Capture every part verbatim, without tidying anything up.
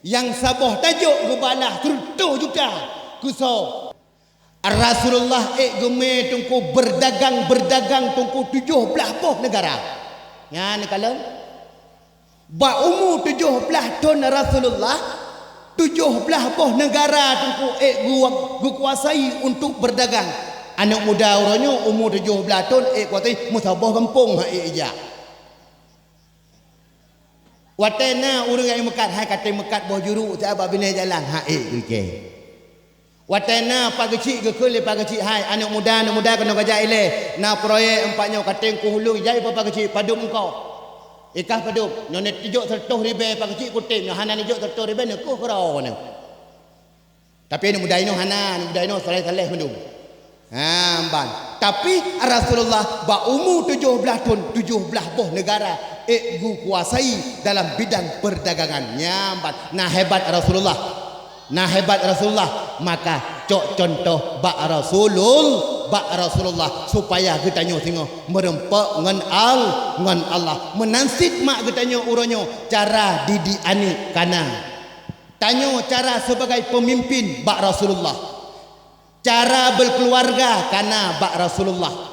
Nyang saboh tajok geubalah sireutoh juta keusoe. Rasulullah ék geumé Teungku berdagang-berdagang Teungku tujoh blaih boh neugara. Nyan kalon. Bak umu tujoh blaih thon Rasulullah, tujoh blaih boh neugara Teungku ék geu-, geukuasai untuk berdagang. Aneuk muda uroe nyoe umu tujoh blaih thon ék kuasai meusaboh gampông han ék ijak. Watée na ureuëng nyang meukat, hai katé meukat boh juru, siat bak binéh jalan, han ék geuikée. Watée na Pak Geuchik geukheun lé Pak Geuchik, hai aneuk muda, aneuk muda keunoe gajak ilée, na proyek empat nyoe katé Teungku Hulong, jai Pak Geuchik, padub eungkôt. Ikah padub, nyoe neutijok sireutoh ribée Pak Geuchik kutem, nyoe hana neujok sireutoh ribée neukoh keudroe nyoe. Tapi aneuk muda inoe hana, aneuk muda inoe saleh-saleh mandum. Ha, ban. Tapi Rasulullah bak umu tujoh blaih thon, tujoh blaih boh neugara ék geukuasai dalam bidang perdagangan. Nyan ban. Na hebat Rasulullah. Na hebat Rasulullah, maka cok contoh bak Rasulul-, bak Rasulullah supaya geutanyoe singoh meureumpok ngon Al-, ngon Allah. Meunan cit mak geutanyoe uroe nyoe cara didik aneuk kana. Tanyoe cara sebagai pemimpin bak Rasulullah. Cara berkeluarga kana bak Rasulullah.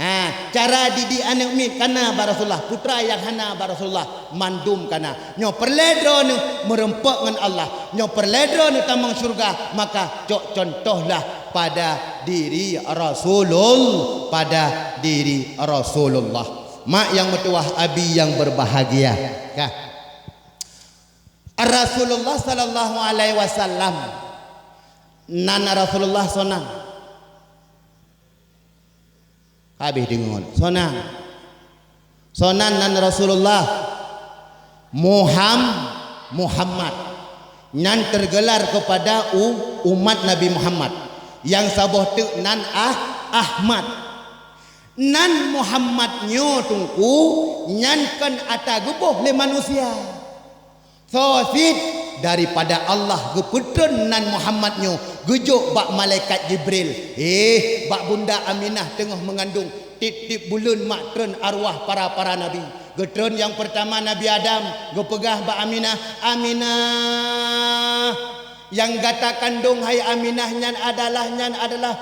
Ha, cara didik aneuk miet kana bak Rasulullah. Putra nyang hana bak Rasulullah, mandum kana. Nyoe peureulée droeneuh meureumpok ngon Allah. Nyoe peureulée droeneuh tamong syeuruga, maka cok contohlah pada diri Rasulul-, pada diri Rasulullah. Mak nyang meutuwah, abi nyang berbahagia. Ka. Rasulullah sallallahu alaihi wasallam, nan Rasulullah sonang. Habéh deungon, sonang. Sonang nan Rasulullah Muham-, Muhammad. Nyan tergelar kepada u-, umat Nabi Muhammad. Nyang saboh teuk nan Ah-, Ahmad. Nan Muhammad nyoe Teungku, nyan kon ata geuboh lé manusia. Soe cit daripada Allah geupeutreun nan Muhammad nyoe geujok bak malaikat Jibril. Eh, bak bunda Aminah teungoh meungandong, tiep-tiep buleuen mak treun arwah para-para nabi. Geutreun nyang peurtama Nabi Adam, geupeugah bak Aminah, "Aminah, nyang gata kandong hai Aminah nyan adalah, nyan adalah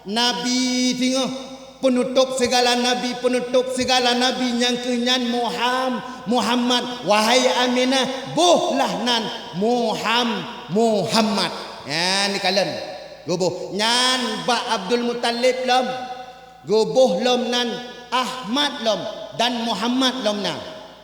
nabi singoh." Peunutôb sigala nabi, peunutôb sigala nabi nyang kheueh nyan Muham-, Muhammad. Wahai Aminah, bohlah nan Muham-, Muhammad. Nyan kalon. Geuboh. Nyan bak Abdul Muttalib lom. Geuboh lom nan Ahmad lom dan Muhammad lom na.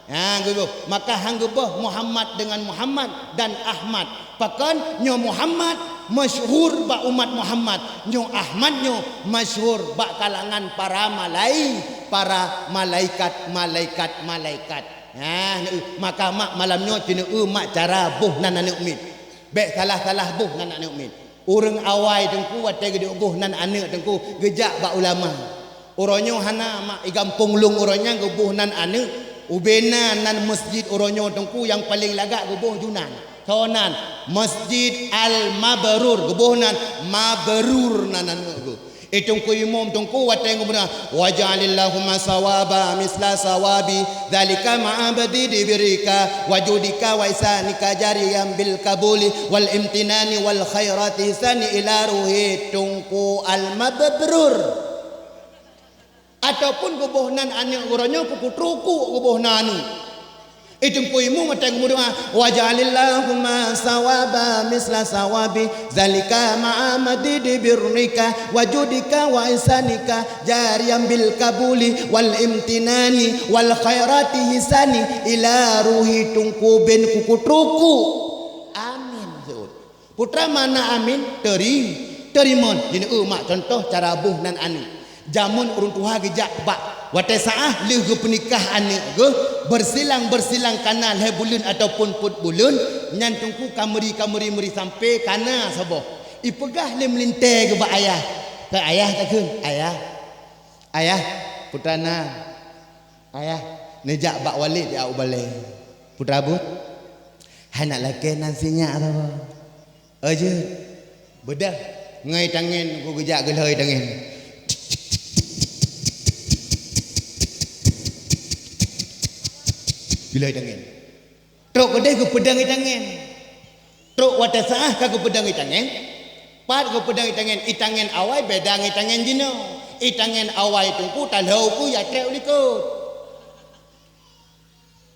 Ha, geuboh. Maka han geuboh Muhammad dengan Muhammad dan Ahmad. Pakon nyoe Muhammad masyhur bak umat Muhammad, nyoe Ahmad nyoe masyhur bak kalangan para malai-, para malaikat, malaikat, malaikat. Ha, maka mak malam nyoe tineu mak cara boh nan aneuk miet. Bék salah-salah boh nan aneuk miet. Ureuëng awai Teungku watée geuduek boh nan aneuk Teungku geujak bak ulama. Uroe nyoe hana mak i gampông lôn uroe nyan geuboh nan aneuk, ubena nan masjid uroe nyoe Teungku nyang paleng lagak geuboh junan. Soe nan? Masjid Al-Mabrur geuboh nan mabrur nan aneuk geuh. Eh Teungku imum Teungku watée geuboh nan, "Waj'alillahumma sawaba misla sawabi dzalika ma'abdi di birrika wa judika wa ihsanika jariyan bil qabuli wal imtinani wal khairati ihsani ila ruhi." Teungku Al-Mabrur. Ataupun geuboh nan aneuk uroe nyoe pukul trukuk geuboh nan aneuk. Itu pun imu mata geudoa, "Waj'alillahumma sawaba misla sawabi zalika ma'a madidi birrika wa judika wa ihsanika jariyan bil qabuli wal imtinani wal khairati hisani ila ruhi." Teungku ben kuku truku. Amin. Seut. Putra mana amin? Teri-, terimon. Jadi, eh, mak contoh cara boh nan aneuk. Jameun ureuëng tuha geujak bak watée saah lheueh geupeunikah aneuk geuh, bersilang-bersilang kana lhée buleuen ataupun peuet buleuen, nyan Teungku ka meuri, ka meuri, meuri sampai kana saboh. Ipeugah lé meulintée geuh bak ayah. Keu ayah takheun, "Ayah, ayah, putra na, ayah, neujak bak Walid di Abu Balé." Putra buet, hana lakée nan sinyak saboh. Aja. Beudôh. Ngai tangen ku geujak geulhôi tangen. Geulhôi tangen. Trok keudeh geupeudong i tangen. Trok watée seu'ah ka geupeudong itangen. Pat geupeudong itangen, itangen awai beda ngon itangen jinoe. Itangen awai teungku talhô keu ya trek u likot.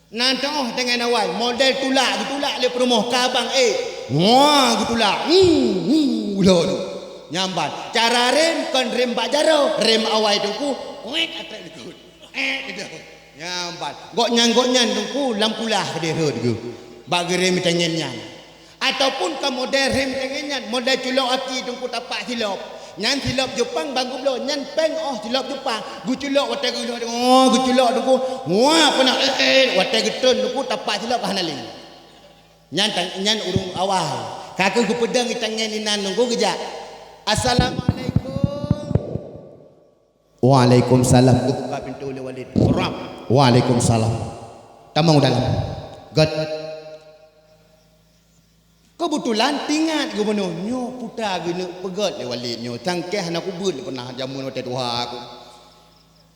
Na teu'oh tangen awai, model tulak geutulak lé peurumoh ka bang, eh. Wah, geutulak. Hu, hu, ulôn. Nyamban. Cara rem kon rem bak jaroe, rem awai teungku. Kuek atrek likot. Eh, itu. Nyamban. Gobnyan, gobnyan teungku lam kulah keudeh rhot geuh. Bak geurem itangen nyan. Ataupun ka model rem tangen nyan, model culok aki teungku tapak silop. Nyan silop Jepang bang geubloe, nyan péng oh silop Jepang. Geuculok watée geulok, oh geuculok teungku. Wah, pernah eh, eh watée geutron teungku tapak silop hana lé. Nyan tang-, nyan ureuëng awai. Ka keuh geupeudong itangen inan teungku geujak. Assalamualaikum. Waalaikumsalam. Geubuka pintoe lé Walid. Rap. Waalaikumsalam. Tamong dalam. Gét. Keubeutulan tingat geubunoe nyoe puta geuneuk peugét lé Walid nyoe. Tangkeh hana kubeuet lé pernah jameun watée tuha aku.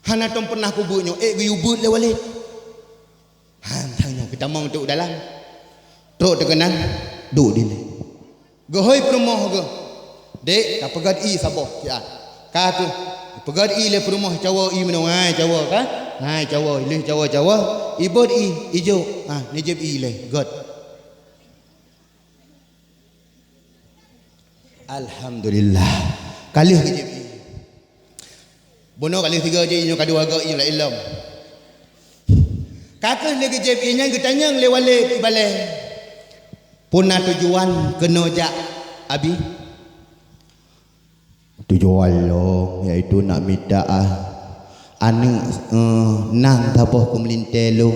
Hana tom pernah kubeuet nyoe, ék geuyue beuet lé Walid. Han, tanyoe geutamong duek dalam. Trok teukeunang, duek dilée. Geuhôi peurumoh geuh. Dek, tapeugét ie saboh siat. Ka keuh. Peugét ie lé peurumoh cawoe ie meunong. Hai cawoe ka? Hai cawoe, lheueh cawoe-cawoe. Ibot ie, ijok. Ha, nijép ie lé. Gét. Alhamdulillah. Ka lheueh geujép ie. Bunoe ka lheueh sigoe jih, nyoe ka dua goe ie laén lom. Ka keuh lheueh geujép ie nyan geutanyong lé Walid ibalée, "Peue na tujuan keunoe jak, Abi?" "Tujuan lôn yaitu nak mita, ah, aneuëk, eh, nan saboh keu meulintée lôn."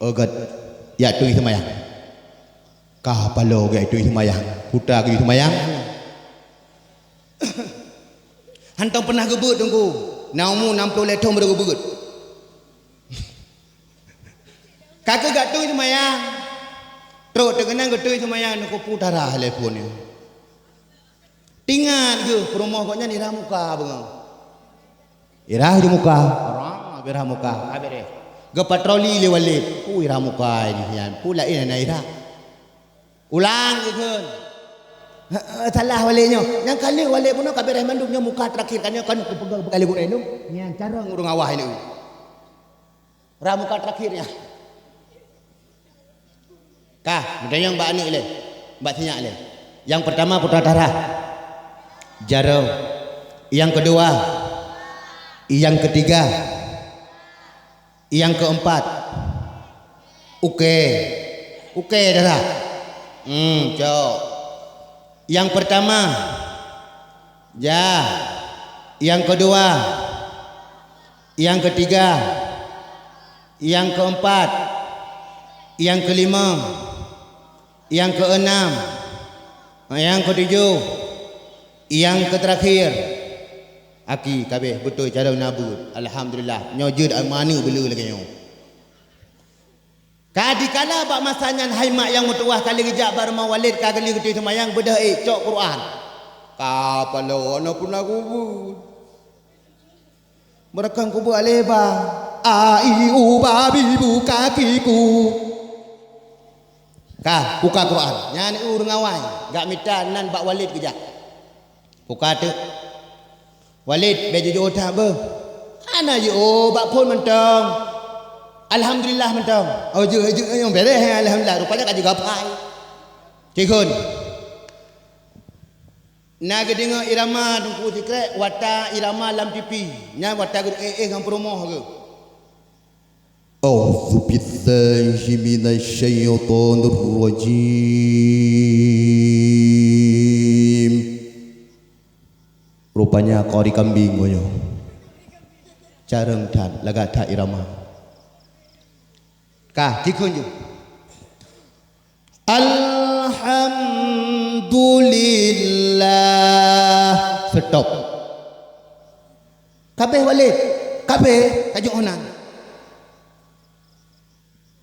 "Oh gét, jak tui seumayang." Ka paloe jak tui seumayang. Puta geutui seumayang. Hantom pernah geubeuet teungku. Na umu nam ploh lhée thon baru geubeuet. Ka keuh jak tui seumayang. Trok teukeunang geutui seumayang teungku, puta rhah lé phon nyoe. Tingat geuh peurumoh gobnyan irah muka beungoh. Irah di muka. Orang irah muka. Habéh deh. Geupatroli lé Walid. Peue irah muka ini nyan. Peue laén hana irah. Ulang geukheun. He, he, salah Walid nyoe. Nyang ka lheueh Walid bunoe ka beureh mandum nyoe muka terakhir ka nyoe kan kupeugah beukali gurée lôn. Nyan carông ureuëng awai lé. Rah muka terakhir nyan. Ka, meutanyong bak aneuëk lé, bak sinyak lé. Yang pertama putra darah, jaroe. Yang kedua, yang ketiga, yang keempat, uke. Uke darah. Hmm, cok. Yang pertama, jah. Yang kedua, yang ketiga, yang keempat, yang kelima, yang keenam, yang ketujuh, yang keterakhir. Aki kabeh beutôi cara nabeuet. Alhamdulillah. Nyoe jeuet aneuk beuleu lagée nyoe. Ka dikala bak masa nyan hai mak nyang meutuwah ka lheueh geujak bak rumoh Walid ka geulheueh geutui seumayang beudôh ék cok Quran. Ka paloe na puna kubu. Beurakang kubu aleba. A, i, u, ba, bi, bu, ka, ki, ku. Ka, buka Quran. Nyan ureuëng awai. Gak mita nan bak Walid geujak. Buka teuk. Walid, bèk jujok that beuh. Hana jijok, bak phon mantong. Alhamdulillah mantong. Oh, jeuet, jeuet, nyang beres, alhamdulillah. Rupanya ka jigapai. Cikon. Na geudeungoe irama Teungku Sikrek, wata irama lam tipi. Nyan wata geuéh-éh ngon peurumoh geuh. A'udzubillahi minasyaitonirrajim. Rupanya kari kambing nyoe. Carông that, lagak that irama. Ka, cikon ju. Alhamdulillah. Stop. Kabeh Walid. Kabeh tajok nan.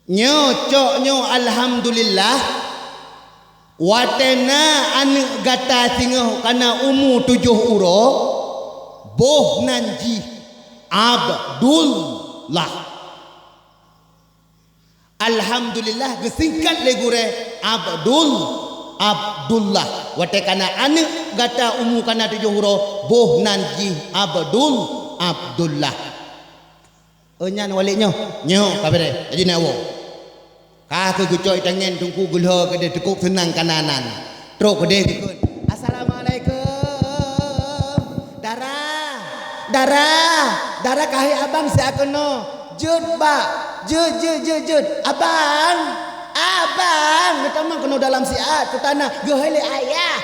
Nyoe cok nyoe alhamdulillah. Watée na aneuk gata singoh kana umu tujoh uroe, boh nan jih Abdullah. Alhamdulillah, geusingkat lé gurée Abdul, Abdullah. Watée kana aneuëk gata umu kana tujoh uroe, boh nan jih Abdul, Abdullah. Oh, nyan Walid nyoe. Nyoe ka beureh. Laju na woe. Ka keuh geucok itangen teungku geulhô keudeh, teukôb seunang kana nan. Trok keudeh geukheun, "Assalamualaikum. Dara. Dara. Dara, keuhai abang siat keunoe. Jeuet bak. Jeuet, jeuet, jeuet, jeuet. Abang. Abang." Geutamong keunoe dalam siat. Peue tana, geuhôi lé ayah.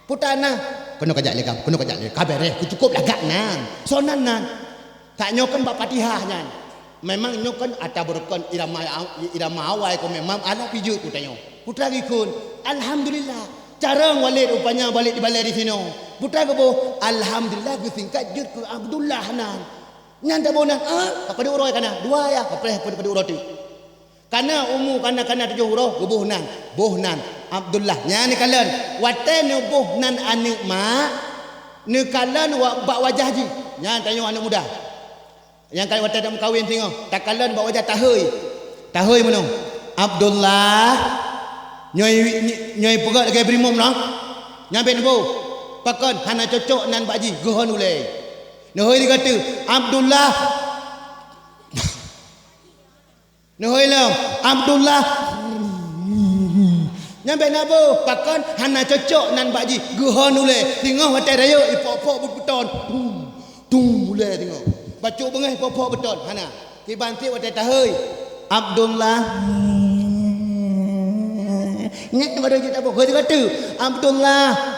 Peue tana, keunoe kajak lé kamoe, keunoe kajak lé. Ka beureh, keucukôb lagak nan. Soe nan nan? Tanyoe kan bak Fatihah nyan. Memang nyoe kan ata beurukon irama, irama awai ko memang alah pijeuet ku tanyoe. Putra geukheun, alhamdulillah. Carông Walid rupanya balik di balai di sinoe. Putra geuboh, alhamdulillah geusingkat jeuet keu Abdullah nan. Nyan taboh nan, ah, ka padub uroe kana, dua ya, ka preh padub uroe teuk. Kana umu kana-kana tujoh uroe, geuboh nan, boh nan Abdullah. Nyan neukalon, watée neuboh nan aneuëk mak, neukalon wa-, bak wajah jih. Nyan tanyoe aneuëk muda. Nyang ka watée tameukawen singoh, takalon bak wajah tahôi. Tahôi meunoe, "Abdullah, nyoe, nyoe peugét lagée brimum noh." Nyan bék neuboh, pakon hana cocok nan bak jih, geuhon ulée. Neuhôi lé gata, "Abdullah." Neuhôi lom, "Abdullah." Nyan bék neuboh, pakon hana cocok nan bak jih, geuhon ulée. Singoh watée rayeuk ipok-pok buet peuton. Tung, tung ulée singoh. Bacut beungéh ipok-pok buet peuton, hana. Kiban cit watée tahôi, "Abdullah." Nyan baru jeuet taboh, hôi gata, "Abdullah."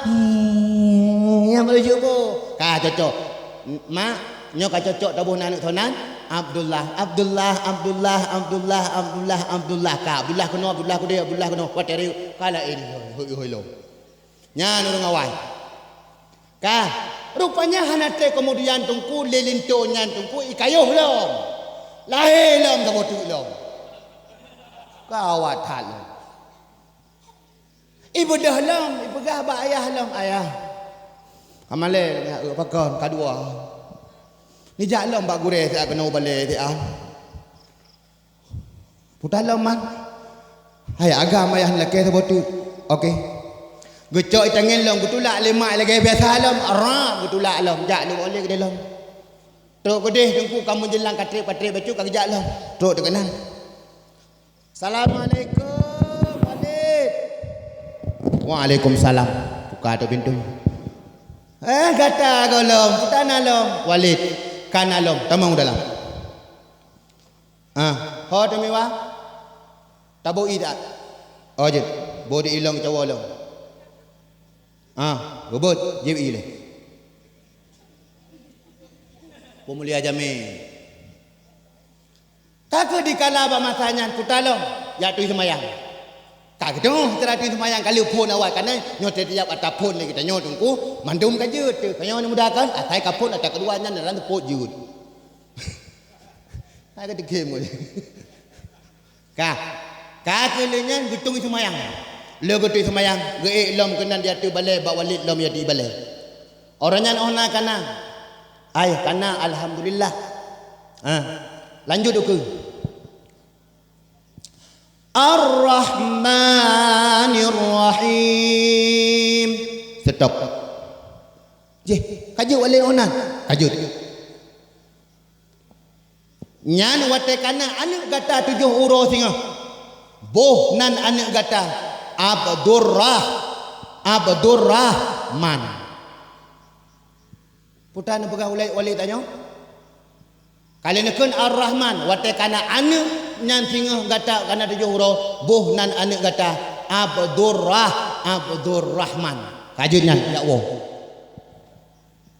Nyan baru jeuet boh. Ka cocok. Mak, nyoe ka cocok taboh nan aneuëk soe nan? Abdullah, Abdullah, Abdullah, Abdullah, Abdullah, Abdullah. Ka, Abdullah keunoe, Abdullah keudeh, Abdullah keunoe. Watée rayeuk, ka laén, hôi, hôi, hôi lom. Nyan ureuëng awai. Ka, rupanya hana treb keumudian teungku lé linto nyan teungku ikayoh lom. Lahé lom saboh teuk lom. Gawat that lom. Ibeudôh lom, ipeugah bak ayah lom, "Ayah, ka malée lom, pakon, ka dua. Nijak lom bak gurée siat keunoe balée siat." Putra lom man. Hai agam ayah lakée saboh teuk. Oke. Geucok itangen lom, geutulak lé mak lagée biasa lom, rap geutulak lom, jak lé Walid keudeh lom. Trok keudeh teungku ka meujelang ka treb, ka treb bacut ka geujak lom. Trok teukeunang. "Assalamualaikum, Walid." "Waalaikumsalam." Buka tu pintu. "Eh, gata gohlom, peue tana lom?" "Walid, kana lom, tamong dalam." "Ah, ho teumiwa?" "Taboh ié that." "Oh, jeuet, boh di ilong cawo lom." "Ah, beubeuet, jieb ié lé." Peumulia jamé. Ka keuh dikala bak masa nyan, putra lom, jak tui seumayang. Ka geudong sira tui seumayang ka lheueh phon awai, kana nyoe teuh tiap ata phon lé geutanyoe teungku, mandum ka jeuet teuh. Tanyoe nyang muda kan, asai ka phon ata keudua nyan dalam teupot jeuet. Hai ka teukem. Ka, ka keuh lheueh nyan geutui seumayang. Lheueh geutui seumayang, geuék lom keunan di ateueh balée bak Walid lom ya di balée. Uroe nyan óh na kana. Ai, kana, alhamdulillah. Ha, lanjut ukeue. Ar-Rahmanir-Rahim. Stop. Jih, ka jeuet Walid óh nan? Ka jeuet. Nyan watée kana aneuëk gata tujoh uroe singoh. Boh nan aneuëk gata Abdurrah-, Abdurrahman. Putra neupeugah ulée Walid tanyoe. Ka lheueh neukheun Ar-Rahman, watée kana aneuëk nyan singoh gata kana tujoh uroe, boh nan aneuëk gata Abdurrah-, Abdurrahman. Ka jeuet nyan, jak woe.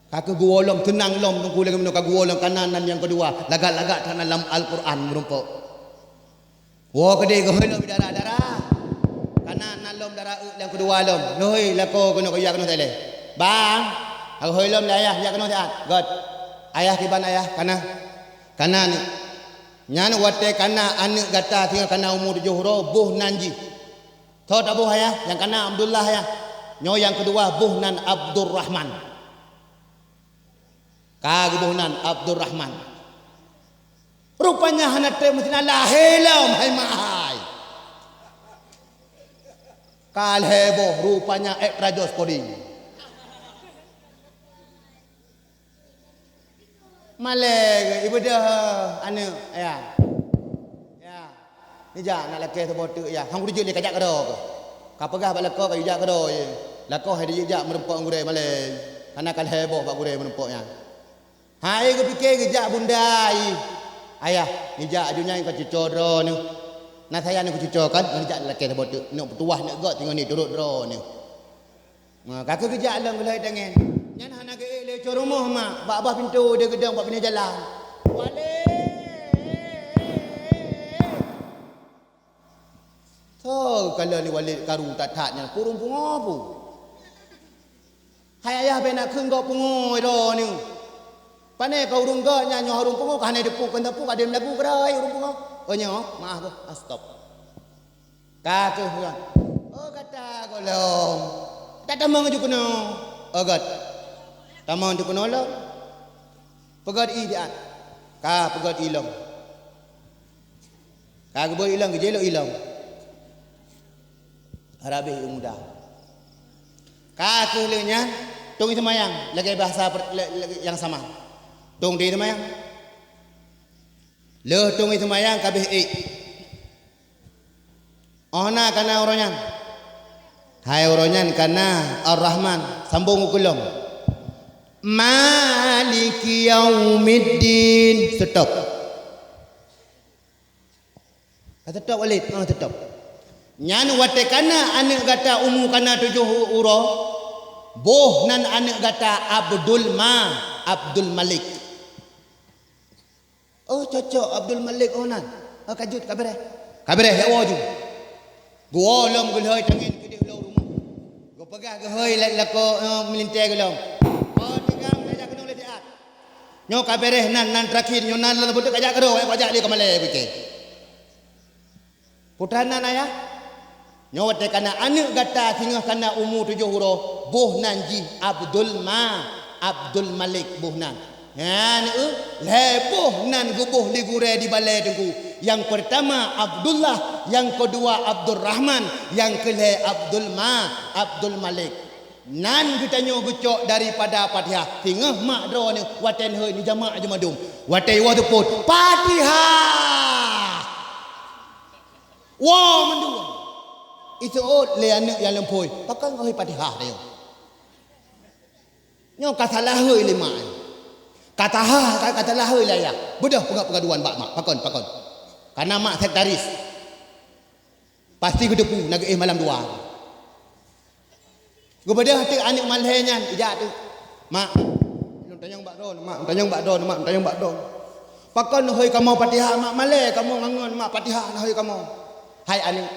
Ka keuh geuwoe lom, teunang lom, teungku lagée meunoe ka geuwoe lom, kana nan nyang keudua, lagak-lagak that na lam Al-Quran meurumpok. Woe keudeh geuhôi lom dara-dara. Kana nan lom dara euk nyang keudua lom. Neuhôi lakoe keunoe keu ya keunoe sailée. Bang, geuhôi lom lé ayah, ya keunoe siat. Göt. Ayah kiban ayah, kana. Kana ni. Nyan watée kana aneuëk gata singoh kana umu tujoh uroe, boh nan jih. Tho taboh ayah, nyang kana Abdullah ayah. Nyoe nyang keudua boh nan Abdurrahman. Ka geuboh nan Abdurrahman. Rupanya hana treb meusinan lahé lom hai mak hai. Ka lhèe boh rupanya ék trajoh Kodim. Malèe geuh ibeudôh aneuk, ya. Ya. Nijak nak lakèe saboh teuk, ya. Hang kuteujeuet lé kajak keudroe keuh. Kapeugah bak lakoe kajak keudroe, ya. Lakoe hai jijak meurumpok ngon gurèe malèe. Kareuna ka lhèe boh bak gurèe meurumpok nyan. Hai geupike geujak bunda, ih. Ayah, nijak aju nyan ka cuco droeneuh. Na sayang nyoe kucuco kan, nijak lakèe saboh teuk. Neuk peutuwah neuk göt singoh ni turot droeneuh. Nah, ka keuh geujak lom geulhôi tangen. Nyan hana geuék lé cot rumoh mak, bak bah pintoe dia geudong bak binéh jalan. Walé! Soe kalon ni Walid karu that-that nyan, purông pungo pu. Hai ayah bèk nakheun gob pungo droeneuh. Pane ka ureueng göt nyan nyoe ureueng pungo ka hana teupeue kon teupeue ka dem lagu keudroe ureueng pungo. Oh nyoe, maaf boh, ah, stop. Ka keuh nyan. Oh gata gohlom. Gata tamong ju keunoe. Oh göt. Tamong ju keunoe lom. Peugöt ie siat. Ka peugöt ie lom. Ka geubeuet ilong, geujilok ilong. Rabeh ilong muda. Ka keuh lheueh nyan, tông ie seumayang, lagèe bahasa per-, le-, le-, nyang sama. Tông ie seumayang. Lheueh tông ie seumayang ka abéh ék. Oh na kana uroe nyan. Hai uroe nyan kana Ar-Rahman, sambông u keulong. Maliki yaumiddin. Stop. Ka teutôb Walid, ah, teutôb. Nyan watèe kana aneuk gata umu kana tujoh u-, uroe, boh nan aneuk gata Abdul Ma, Abdul Malik. Oh, cocok Abdul Malik, oh, nan. Oh, ka jeuet, ka bèrèh. Ka bèrèh, jak woe ju. Geuwoe lom geulhôi tangen keudéh lom rumoh. Geupeugah geuhôi la-, lakoe, eh, meulintèe geulom. Oh, tinggai, tajak keunoe lé siat. Nyoe ka bèrèh nan, nan terakhir, nyoe nan lôn beutôi kajak keudroe, kajak lé ka malèe bukée. Peue teuma nan ayah? Nyoe watèe kana aneuk gata singoh kana umu tujoh uroe, boh nan jih Abdul Ma, Abdul Malik boh nan. Nyan, eh, lhèe boh nan geuboh lé gurèe di balèe Teungku. Nyang peurtama Abdullah, nyang keudua Abdurrahman, nyang keulhèe Abdul Ma, Abdul Malik. Nan geutanyoe geucok daripada Fatihah. Singoh mak droeneuh watèe neuhôi neujamak ju mandum. Watèe iwoe seupôt, Fatihah! Woe mandum. Iseuôt lé aneuk nyang lôn phôi, pakon hôi Fatihah tanyoe. Nyoe ka salah hôi lé mak. Ka taha, ka, ka salah hôi lé ayah. Beudôh peugah peugaduhan bak mak. Pakon, pakon. Kareuna mak sekretaris. Pasti geuteupeue na geuéh malam dua. Geubeudôh teuk aneuk malhèe nyan, ijak teuk. Mak, lôn tanyong bak droeneuh, mak, tanyong bak droeneuh, mak, tanyong bak droeneuh. Pakon hôi kamoe Fatihah, mak, malèe kamoe ngon mak Fatihah na hôi kamoe. Hai aneuk.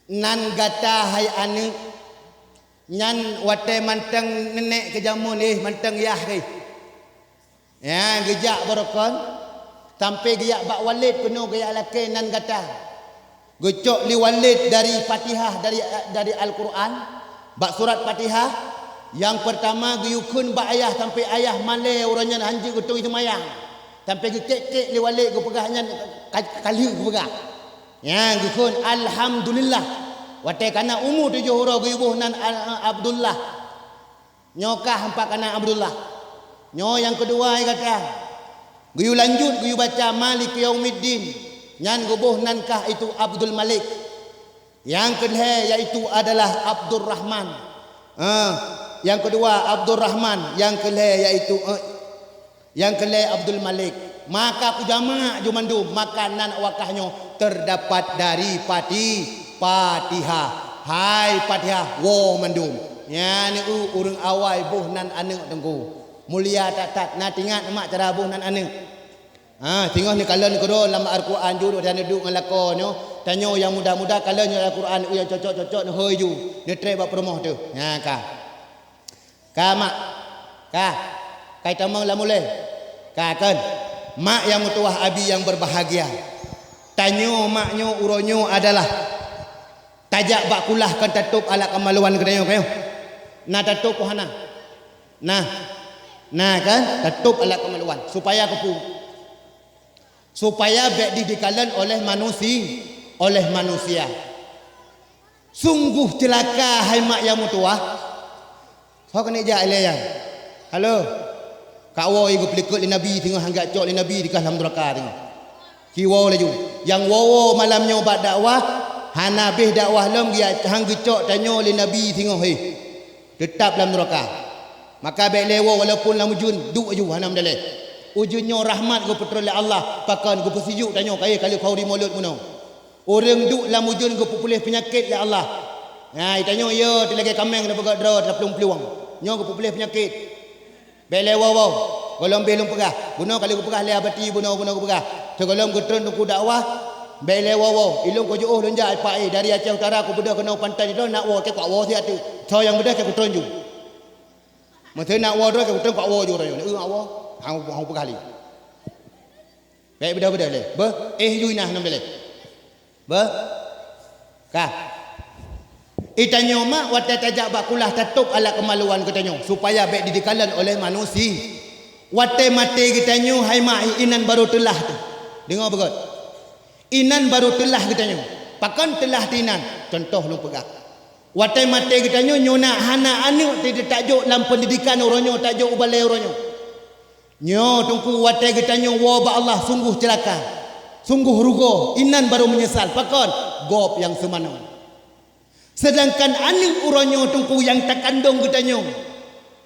Nan gata hai aneuk, nyan watèe mantong nenek keu jameun, eh, mantong yah, eh. Ya, geujak barokon, sampoe geujak bak Walid keunoe geujak lakèe nan gata. Geucok lé Walid dari Fatihah, dari, dari Al-Quran, bak surat Fatihah, nyang peurtama geuyue kheun bak ayah sampoe ayah malèe uroe nyan hanjeuet geutôi seumayang. Sampoe geukek-kek lé Walid geupeugah nyan ka, ka lheueh geupeugah. Ya, geukheun alhamdulillah. Watèe kana umu tujoh uroe geuyue boh nan Al-, Abdullah. Nyoe kah empat kana Abdullah. Nyoe nyang keudua gata. Geuyue lanjut, geuyue baca Maliki Yaumiddin. Nyan geuboh nan kah itu Abdul Malik. Nyang keulhèe yaitu adalah Abdurrahman. Ah, nyang keudua Abdurrahman, nyang keulhèe yaitu, eh, nyang keulhèe Abdul Malik. Maka kujamak ju mandum, maka nan wakah nyoe teudapat dari Fati-, Fatihah. Hai Fatihah, woe mandum. Nyan eu ureueng awai boh nan aneuk Teungku. Mulia that-that, na teuingat mak cara boh nan aneuk. Ha, singoh neukalon keudroe lam Al-Quran ju, dan neuduek ngon lakoe nyoe. Tanyoe nyang muda-muda kalon nyoe Al-Quran, nyang cocok-cocok neuhôi ju, neutrép bak peurumoh teuh. Nyan ka. Ka, mak. Ka. Kai tamong lam ulèe. Ka, kon. Mak nyang meutuwah, abi nyang berbahagia. Tanyoe mak nyoe uroe nyoe adalah tajak bak kulah kon tatôb alat keumaluan geutanyoe, ka nyoe. Na tatôb peue hana? Nah. Nah, kan? Tatôb alat keumaluan. Supaya keupeue? Supaya bék dikalon oleh manusi-, oleh manusia. Sungguh ceulaka hai mak nyang meutuwah! Ho keuneuk jak ilée nyan? Halo. Ka woe geupeulikot lé Nabi singoh, han geujak cok lé Nabi, dikeue lam nuraka singoh. Ci woe laju. Nyang woe-woe malam nyoe bak dakwah, hana habéh dakwah lom geujak, han geucok tanyoe lé Nabi singoh, hé. Teutab lam nuraka. Maka bék lé woe walaupun lam ujeuen, duek laju hana meudaleh. Ujeuen nyoe rahmat geupeutron lé Allah, pakon geupeusijuek tanyoe kayée ka lheueh khauri mulod bunoe. Ureuëng duek lam ujeuen geupeupuléh peunyakét lé Allah. Hai, tanyoe yo teulagée kaméng tapeugét droe taplueng-plueng. Nyoe geupeupuléh peunyakét. Bék lé woe-woe. Gohlom béh lôn peugah. Bunoe ka lheueh geupeugah lé Abati bunoe-bunoe geupeugah. Sigohlom geutron teungku dakwah, bék lé woe-woe. Ilôn kujeuôh lôn jak ipak, eh, dari Aceh Utara kubeudôh keunoe pantai nyoe, nak woe, keu kuwoe siat teuk. Soe nyang beudôh keu kutron ju. Meuseu nak woe droe keu kutron, kuwoe ju droe nyoe. Eh, woe. Hang, hang peugah lé. Bék beudôh-beudôh lé. Beuh, eh, ju inah nam daleh. Beuh. Ka. Itanyoe mak watée tajak bak kulah tatôb alat keumaluan geutanyoe, supaya bék dikalon oleh manusi. Watée maté geutanyoe hai mak, inan barô teulah teuh. Deungoe beugét. Inan barô teulah geutanyoe. Pakon teulah teuh inan? Cuntoh lôn peugah. Watée maté geutanyoe, nyoe na hana aneuëk teuh tajok lam peundidikan uroe nyoe, tajok u balée uroe nyoe. Nyoe teungku watée geutanyoe woe bak Allah sunggoh ceulaka, sunggoh rugoe, inan barô meunyeusal. Pakon? Gob nyang seumanoe. Seudangkan aneuëk uroe nyoe teungku nyang takandong geutanyoe,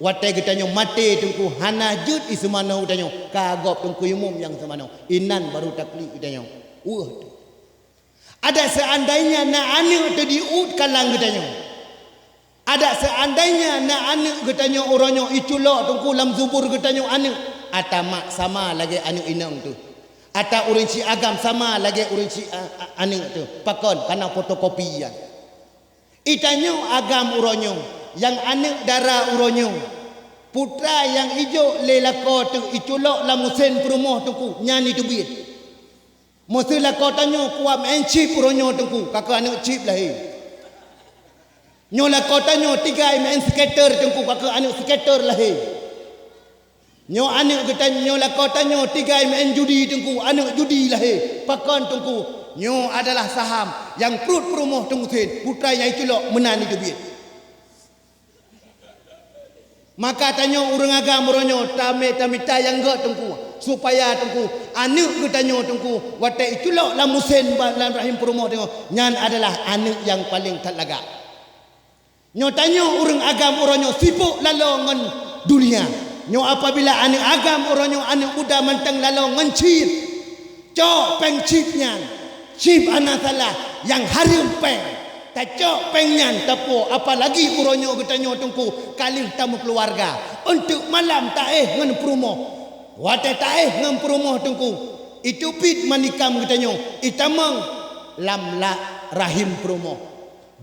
watée geutanyoe maté teungku hana jeuet i seumanoe geutanyoe, ka gob teungku imum nyang seumanoe, inan barô taklik geutanyoe. Weueh teuh. Adak seuandainya na aneuëk teuh di uet kalang geutanyoe. Adak seuandainya na aneuëk geutanyoe uroe nyoe iculok teungku lam zubur geutanyoe aneuëk, ata mak sama lagée aneuëk inong teuh. Ata ureuëng syiek agam sama lagée ureuëng syiek a-, a-, aneuëk teuh. Pakon? Kana fotokopi nyan. Itanyoe agam uroe nyoe, nyang aneuëk dara uroe nyoe, putra nyang ijok lé lakoe teuh iculok lam musén peurumoh teungku, nyan iteubiet. Meuseu lakoe tanyoe kuat meu'en chip uroe nyoe teungku, ka keuh aneuëk chip lahé. Nyoe lakoe tanyoe tigai meu'en skater teungku, ka keuh aneuëk skater lahé. Nyoe aneuëk geutanyoe, nyoe lakoe tanyoe tigai meu'en judi teungku, aneuëk judi lahé. Pakon teungku? Nyoe adalah saham nyang pruet peurumoh teungku musén, putra nyang iculok meunan iteubiet. Maka tanyoe ureuëng agam uroe nyoe tamé tamita nyang gét teungku, supaya teungku aneuëk geutanyoe teungku watée iculok lam musén ba-, lam rahim peurumoh teungku, nyan adalah aneuëk nyang paleng that lagak. Nyoe tanyoe ureuëng agam uroe nyoe sibok laloe ngon dunia. Nyoe apabila aneuëk agam uroe nyoe aneuëk muda mantong laloe ngon chip, cok péng chip nyan. Chip hana salah, nyang hareuem péng. Tacok péng nyan tapuwoe, apalagi uroe nyoe geutanyoe teungku ka lheueh tameukeuluwarga. Eunteuk malam taéh ngon peurumoh. Watée taéh ngon peurumoh teungku, iteubiet manikam geutanyoe, itamong lam la-, rahim peurumoh.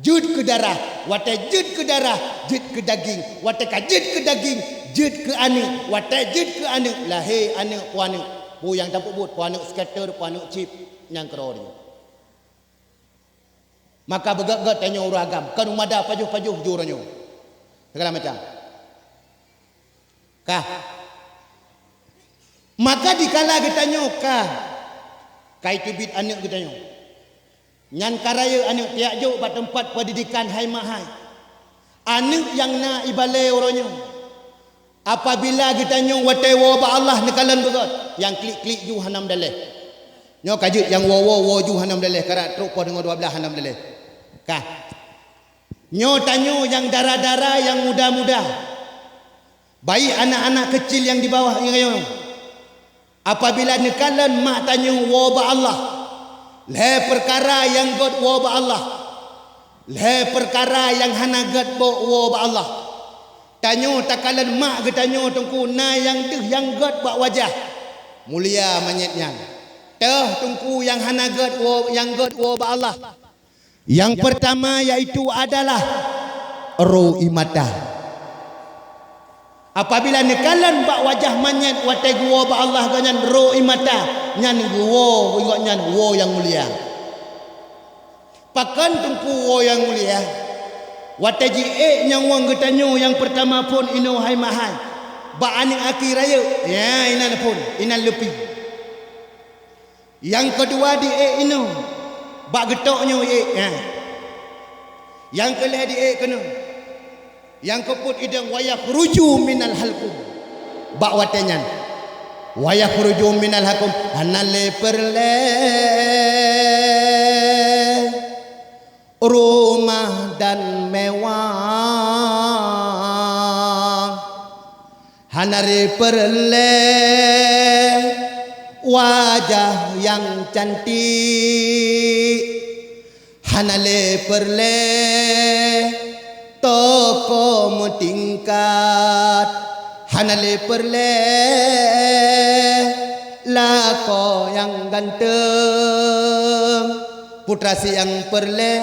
Jeuet keu darah, watée jeuet keu darah, jeuet keu daging, watée ka jeuet keu daging, jeuet keu aneuëk, watée jeuet keu aneuëk, lahé aneuëk, po aneuëk, po nyang tapeubuet, po aneuëk skater, po aneuëk chip, nyang keudroe nyoe. Maka beugét-gét tanyoe ureuëng agam, kon mada pajoh-pajoh ju uroe nyoe. Segala macam. Ka. Maka dikala geutanyoe ka, ka iteubiet aneuëk geutanyoe. Nyan ka rayeuk aneuëk tajak jok bak teumpat peundidikan hai mak hai. Aneuëk nyang na ibalée uroe nyoe. Apabila geutanyoe watée woe bak Allah neukalon beugét, nyang klik-klik ju hana meudaleh. Nyoe ka jeuet nyang woe-woe, woe ju hana meudaleh, karab trok poh deungoe dua blaih hana meudaleh. Ka. Nyoe tanyoe nyang dara-dara, nyang muda-muda. Baik anak-anak kecil nyang di bawah nyoe. Apabila neukalon mak tanyoe woe bak Allah, lhée peukara nyang gét woe bak Allah, lhée peukara nyang hana gét bak woe bak Allah. Tanyoe takalon mak geutanyoe teungku na nyang deuh nyang gét bak wajah, mulia manyét nyan. Teuh teungku nyang hana gét woe, nyang gét woe bak Allah. Nyang peurtama yaitu adalah roh ie mata. Apabila neukalon bak wajah manyét watée geuwoe bak Allah geuh nyan roh ie mata, nyan geuwoe geuh nyan woe nyang mulia. Pakon teungku woe nyang mulia? Watée jiék nyawöng geutanyoe nyang peurtama phon inoe hai mak hai, bak aneuëk aki rayeuk, ya inan phon, inan leupie. Nyang keudua di ék inoe, bak geutok nyoe ék, eh. Nyang keulhèe di ék keunoe. Nyang keupeuet idong, wa yakhruju minal halqum. Bak watèe nyan, wa yakhruju minal halqum, hana lé peureulèe rumah dan mewah. Hana lé peureulèe wajah nyang cantik. Hana lé peureulèe toko meutingkat. Hana lé peureulèe lakoe nyang ganteng. Putra siang peureulèe,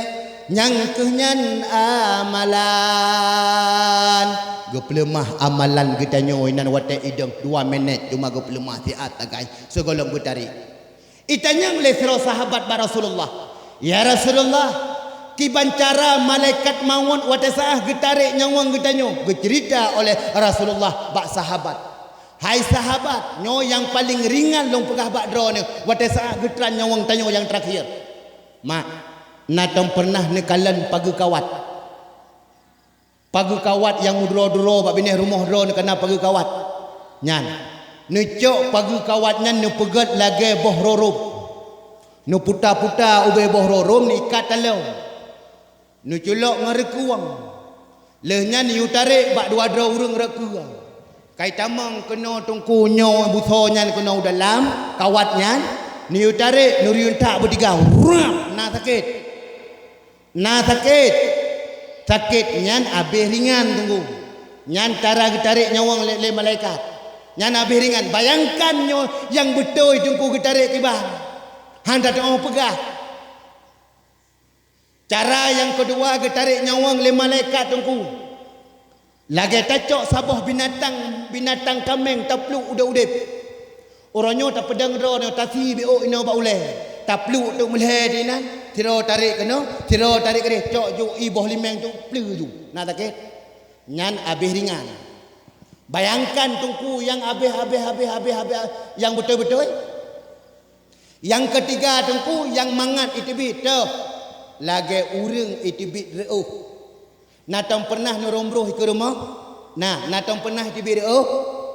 nyang kheueh nyan amalan. Geupeuleumah amalan geutanyoe inan watèe idong dua minèt, cuma geupeuleumah siat tagai sigohlom geutarek. Itanyong lé sidroe sahabat bak Rasulullah, "Ya Rasulullah, kiban cara malaikat mawöt watèe saat geutarek nyawöng geutanyoe?" Geuceurita oleh Rasulullah bak sahabat, "Hai sahabat, nyoe nyang paleng ringan lôn peugah bak droeneuh watèe saat geutran nyawöng tanyoe nyang teurakhir." Mak, na tom peureunah neukalon pageue kawat? Pageue kawat nyang meuduro-duro bak binéh rumoh droeneuh kana pageue kawat nyan. Neucok pageue kawat nyan neupeugöt lagèe boh rorôm. Neuputa-puta ubé boh rorôm, neuikat taloe. Neuculok ngon reukueng. Lheueh nyan neuyue tarek bak dua droe ureueng rot keue. Ka itamong keunoe teungku nyoe busoe nyan keunoe u dalam kawat nyan, neuyue tarek, neuriuntak beutiga, rap, na sakét. Na sakét. Sakét nyan abéh ringan teungku. Nyan cara geutarek nyawöng lé, lé malaikat. Nyan abéh ringan. Bayangkan nyoe nyang beutôi teungku geutarek kiban. Han tatu'oh peugah. Cara nyang keudua geutarek nyawöng lé malaikat teungku. Lagèe tacok saboh binatang, binatang kaméng tapluek udép-udép. Uroe nyoe tapeudong droeneuh tasi biôk inoe bak ulèe. Tapluek teuk meulhèe di inan, sidroe tarek keunoe, sidroe tarek keudéh, cok ju ié boh liméng teuk pleue ju. Na sakét? Nyan abéh ringan. Bayangkan teungku nyang abéh, abéh, abéh, abéh, abéh, nyang beutôi-beutôi. Nyang keutiga teungku, nyang mangat iteubiet, toh. Lagèe ureueng iteubiet reuôh. Na tom peureunah neurôm broh ikeue rumoh? Na, na tom peureunah iteubiet reuôh?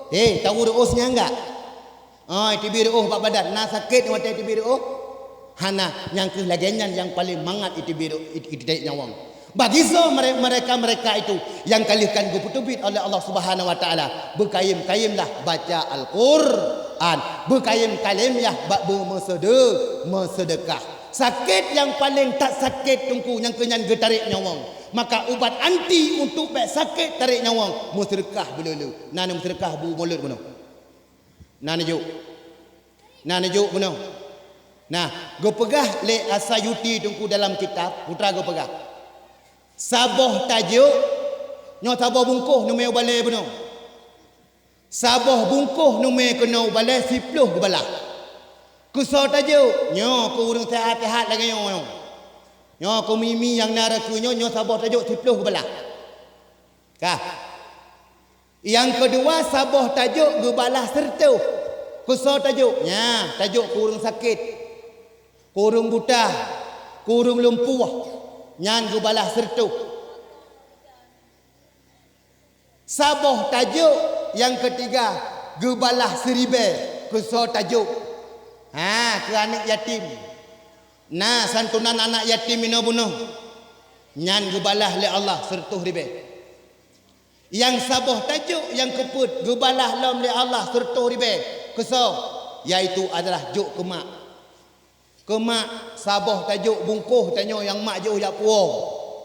Hé, tahu reuôh nyan enggak? Oh, iteubiet reuôh bak badan. Na sakét watèe iteubiet reuôh? Hana, nyang kheueh lagèe nyan nyang paleng mangat iteubiet reuôh, it-, iteubiet nyawöng. Bagi soe mere-, mereka-mereka itu nyang ka lheueh kan geupeuteubiet oleh Allah Subhanahu wa Taala, beukayém-kayémlah baca Al-Qur'an, beukayém-kayémlah bak beumeuseude-, meuseudeukah. Sakét nyang paleng that sakét teungku nyang keu nyan geutarek nyawöng. Maka ubat anti untuk bèk sakét tarek nyawöng, meuseudeukah beuleu-leu. Na neumeuseudekah bu mulod bunoe. Na neujok. Na neujok bunoe. Nah, geupeugah lé As-Sayuti teungku dalam kitab, putra geupeugah, saboh tajok, nyoe saboh bungkôh neumè u balè bunoe. Saboh bungkôh neumè keunoe u balè siploh geubalah. Keusoe tajok, nyoe keu ureueng seuhat-seuhat lagèe nyoe. Nyoe keu mi-mi nyang na reukeu nyoe, nyoe saboh tajok siploh geubalah. Kah. Nyang keudua, saboh tajok geubalah sireutôh. Keusoe tajok? Nyan, tajok keu ureueng sakét, keu ureueng buta, keu ureueng lumpuh. Nyan geubalah sireutôh. Saboh tajok nyang keutiga geubalah siribèe. Keusoe tajok? Ha, keu aneuk yatim. Na santunan aneuk yatim inoe bunoe. Nyan geubalah lé Allah sireutôh ribèe. Nyang saboh tajok nyang keupeuet geubalah lom lé Allah sireutôh ribèe. Keusoe? Yaitu adalah jok keu mak. Keu mak, saboh tajok bungkôh tanyoe nyang mak jiôh jak puwoe,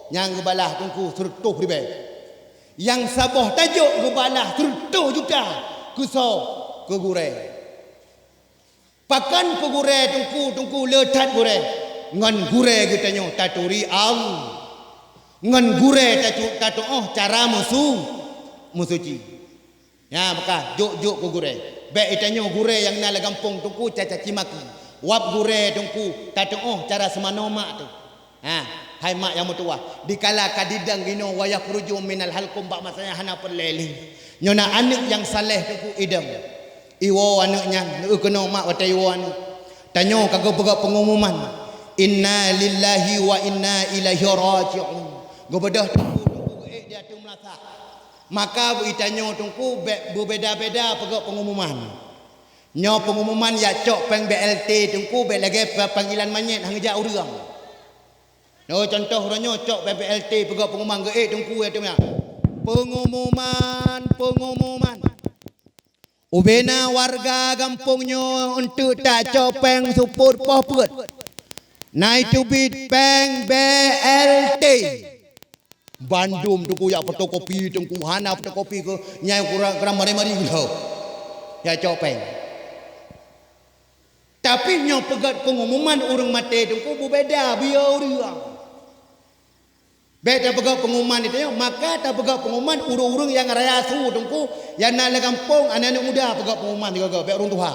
nyang geubalah teungku sireutôh ribèe. Nyang saboh tajok geubalah sireutôh juta. Keusoe? Keu gurèe. Pakon keu gurèe teungku, teungku le that gurèe? Ngon gurèe geutanyoe taturi Allah. Ngon gurèe tatu-, tatu'oh cara meusu-, meusuci. Nyan beukah jok-jok keu gurèe. Bèk itanyoe gurèe nyang na lam gampông teungku cacaci maki. Wab gurèe teungku tatu'oh cara seumanoe mak teuh. Ha, hai mak nyang meutuwah, dikala ka didong inoe wa yakhruju minal halqum bak masa nyan hana peureulèe lé. Nyoe na aneuk nyang saleh teungku idong. Iwoe aneuk nyan, neueu keunoe mak watèe iwoe aneuk. Tanyoe ka geupeugah pengumuman, "Inna lillahi wa inna ilaihi raji'un." Geubeudôh teungku, teungku geuék di ateueh meulasah. Maka beu tanyoe teungku bék beubeda-beda peugah pengumuman. Nyoe pengumuman jak cok péng B L T teungku bék lagée pe-, panggilan manyét hana jak ureuëng. Nyoe contoh uroe nyoe cok péng B L T peugah pengumuman geuék teungku ya teuma. Pengumuman, pengumuman. Ubena warga gampông nyoe eunteuk tacok péng seupôt poh peuet. Na teubiet péng B L T. Bandum teungku jak fotokopi teungku hana fotokopi keu nyang kurang, kurang mari-mari geuh. Jak cok péng. Tapi nyoe peugét pengumuman ureuëng maté teungku beubeda biyeu ureuëng. Bék tapeugah pengumuman di tanyoe, maka tapeugah pengumuman ureuëng-ureuëng nyang raya su teungku, nyang na lam gampông, aneuëk-aneuëk muda peugah pengumuman sigoe-goe, bék ureuëng tuha.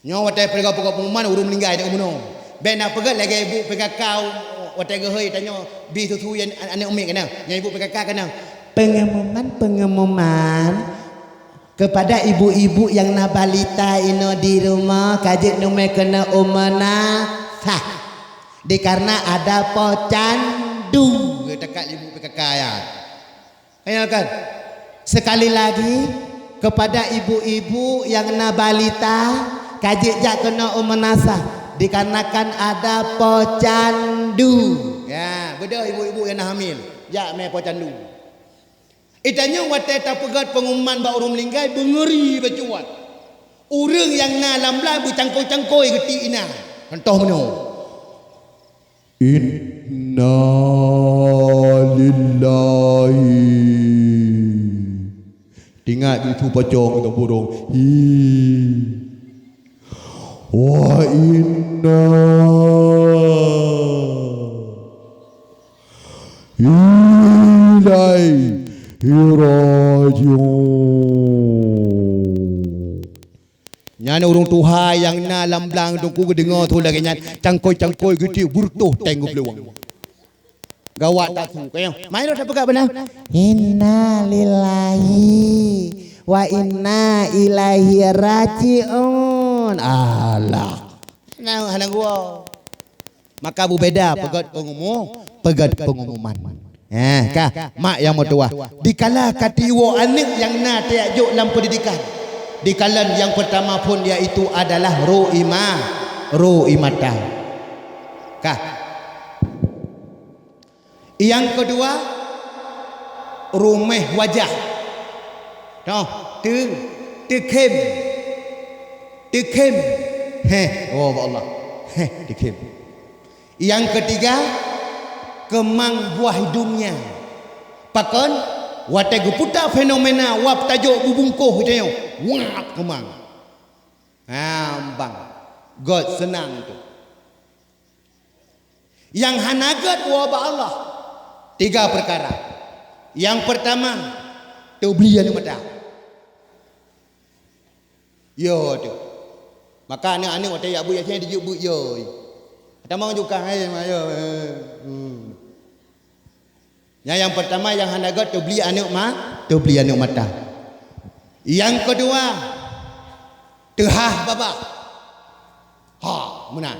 Nyoe watée peugah-peugah pengumuman ureuëng meuninggai aneuëk bunoe. Bék na peugah lagée ibu P K K watée geuhôi tanyoe bi susu aneuëk umiet keunoe. Nyoe ibu P K K keunoe. Pengumuman, pengumuman. Kepada ibu-ibu nyang na balita inoe di rumoh, ka jeuet neumé keunoe u meunasah. Dikareuna ada pocandu. Geutakak ibu P K K ya. Ayo kan? Sekali lagi, kepada ibu-ibu nyang na balita, ka jeuet jak keunoe u meunasah. Dikarenakan ada pocandu. Ya, beudôh ibu-ibu nyang na hamil. Jak mé pocandu. Di tanyoe watée tapeugét pengumuman bak ureuëng meuninggai beungeuri bacut. Ureuëng nyang na lam blang beucangkôi-cangkôi geuti inan. Contoh meunoe. Inna lillahi. Tingat di su pacong atau burung. Hi. Wa inna ilaihi raji'un. Nyan ureuëng tuha nyang na lam blang teungku geudeungoe su lagée nyan, cangkôi-cangkôi geuti beureutoh teng geupeuleuwang. Gawat that su kayong. Mai lôn tapeugah beuna. Inna lillahi wa inna ilaihi raji'un. Alah. Nah, hana gua. Maka beubeda peugét pengumu-, peugét pengumuman. Eh, ka, mak nyang meutuwah. Dikala ka tiwoe aneuëk nyang na tajak jok lam pendidikan. Dikalon nyang pertama phon yaitu adalah ro ima, ro imata. Ka. Nyang keudua, ruméh wajah. Noh, teu-, teukhém. Teukhém. Heh, oh, bak Allah. Heh, teukhém. Nyang keutiga, keumang buah hidungnya. Pakon, watée geuputa fenomena wab tajok bubungkoh tanyoe, wab keumang. Ha, bang. Gét seunang tu. Nyang hana gét woe bak Allah, tiga peukara. Nyang peurtama, teubli aneuëk mata. Yo tu. Maka aneuëk-aneuëk watée jak beuet Yasin dijeuet beuet yo. Tamong juga hai ma yo. Hmm. Nyang, nyang peurtama nyang hana gét teubli aneuëk ma, teubli aneuëk mata. Nyang keudua, teuhah babah. Ha, meunan.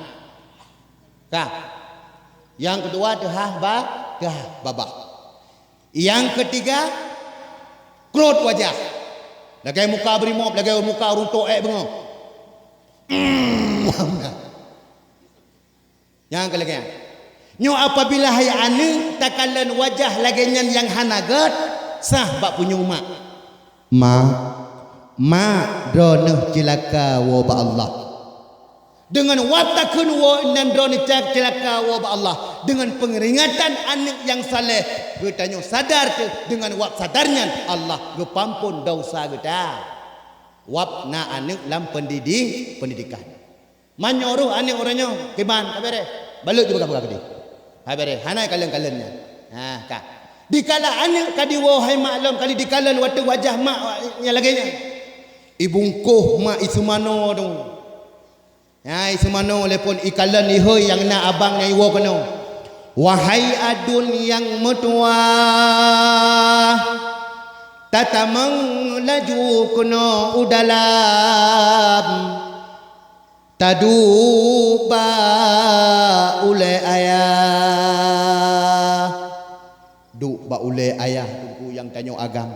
Ka. Nyang keudua teuhah ba, teuhah babah. Nyang keutiga, krot wajah. Lagée muka brimob, lagée muka ureuëng toh ék beungoh. Nyang keu lagée nyan. Nyoe apabila hai aneuëk takalon wajah lagée nyan nyang hana gét, sah bak punyueng mak. Mak, mak, droeneueh ceulaka woe bak Allah. Deungon wab takheun woe nan droeneueh ceulaka woe bak Allah. Deungon peuringatan aneuëk nyang saleh, geutanyoe sadar teuh deungon wab sadar nyan Allah geupampon desya geuta. Wab na aneuëk lam pendidi-, pendidikan. Meunyoe roh aneuëk uroe nyoe, kiban, ka bereh. Balut jipeugah-peugah keudeh. Ka bereh, hana kalon-kalon nyan. Ha, ka. Dikala aneuëk ka diwoe hai mak lom, kali dikalon watée wajah mak nyang lagée nyan. Ibungkoh mak iseumanoe tu. Nyan iseumanoe lé phon ikalon ihôi nyang na abang nyang iwoe keunoe. Wahai aduen nyang meutuwah, tatamong laju keunoe u dalam. Taduek bak ulée ayah. Duek bak ulée ayah teungku nyang tanyoe agam.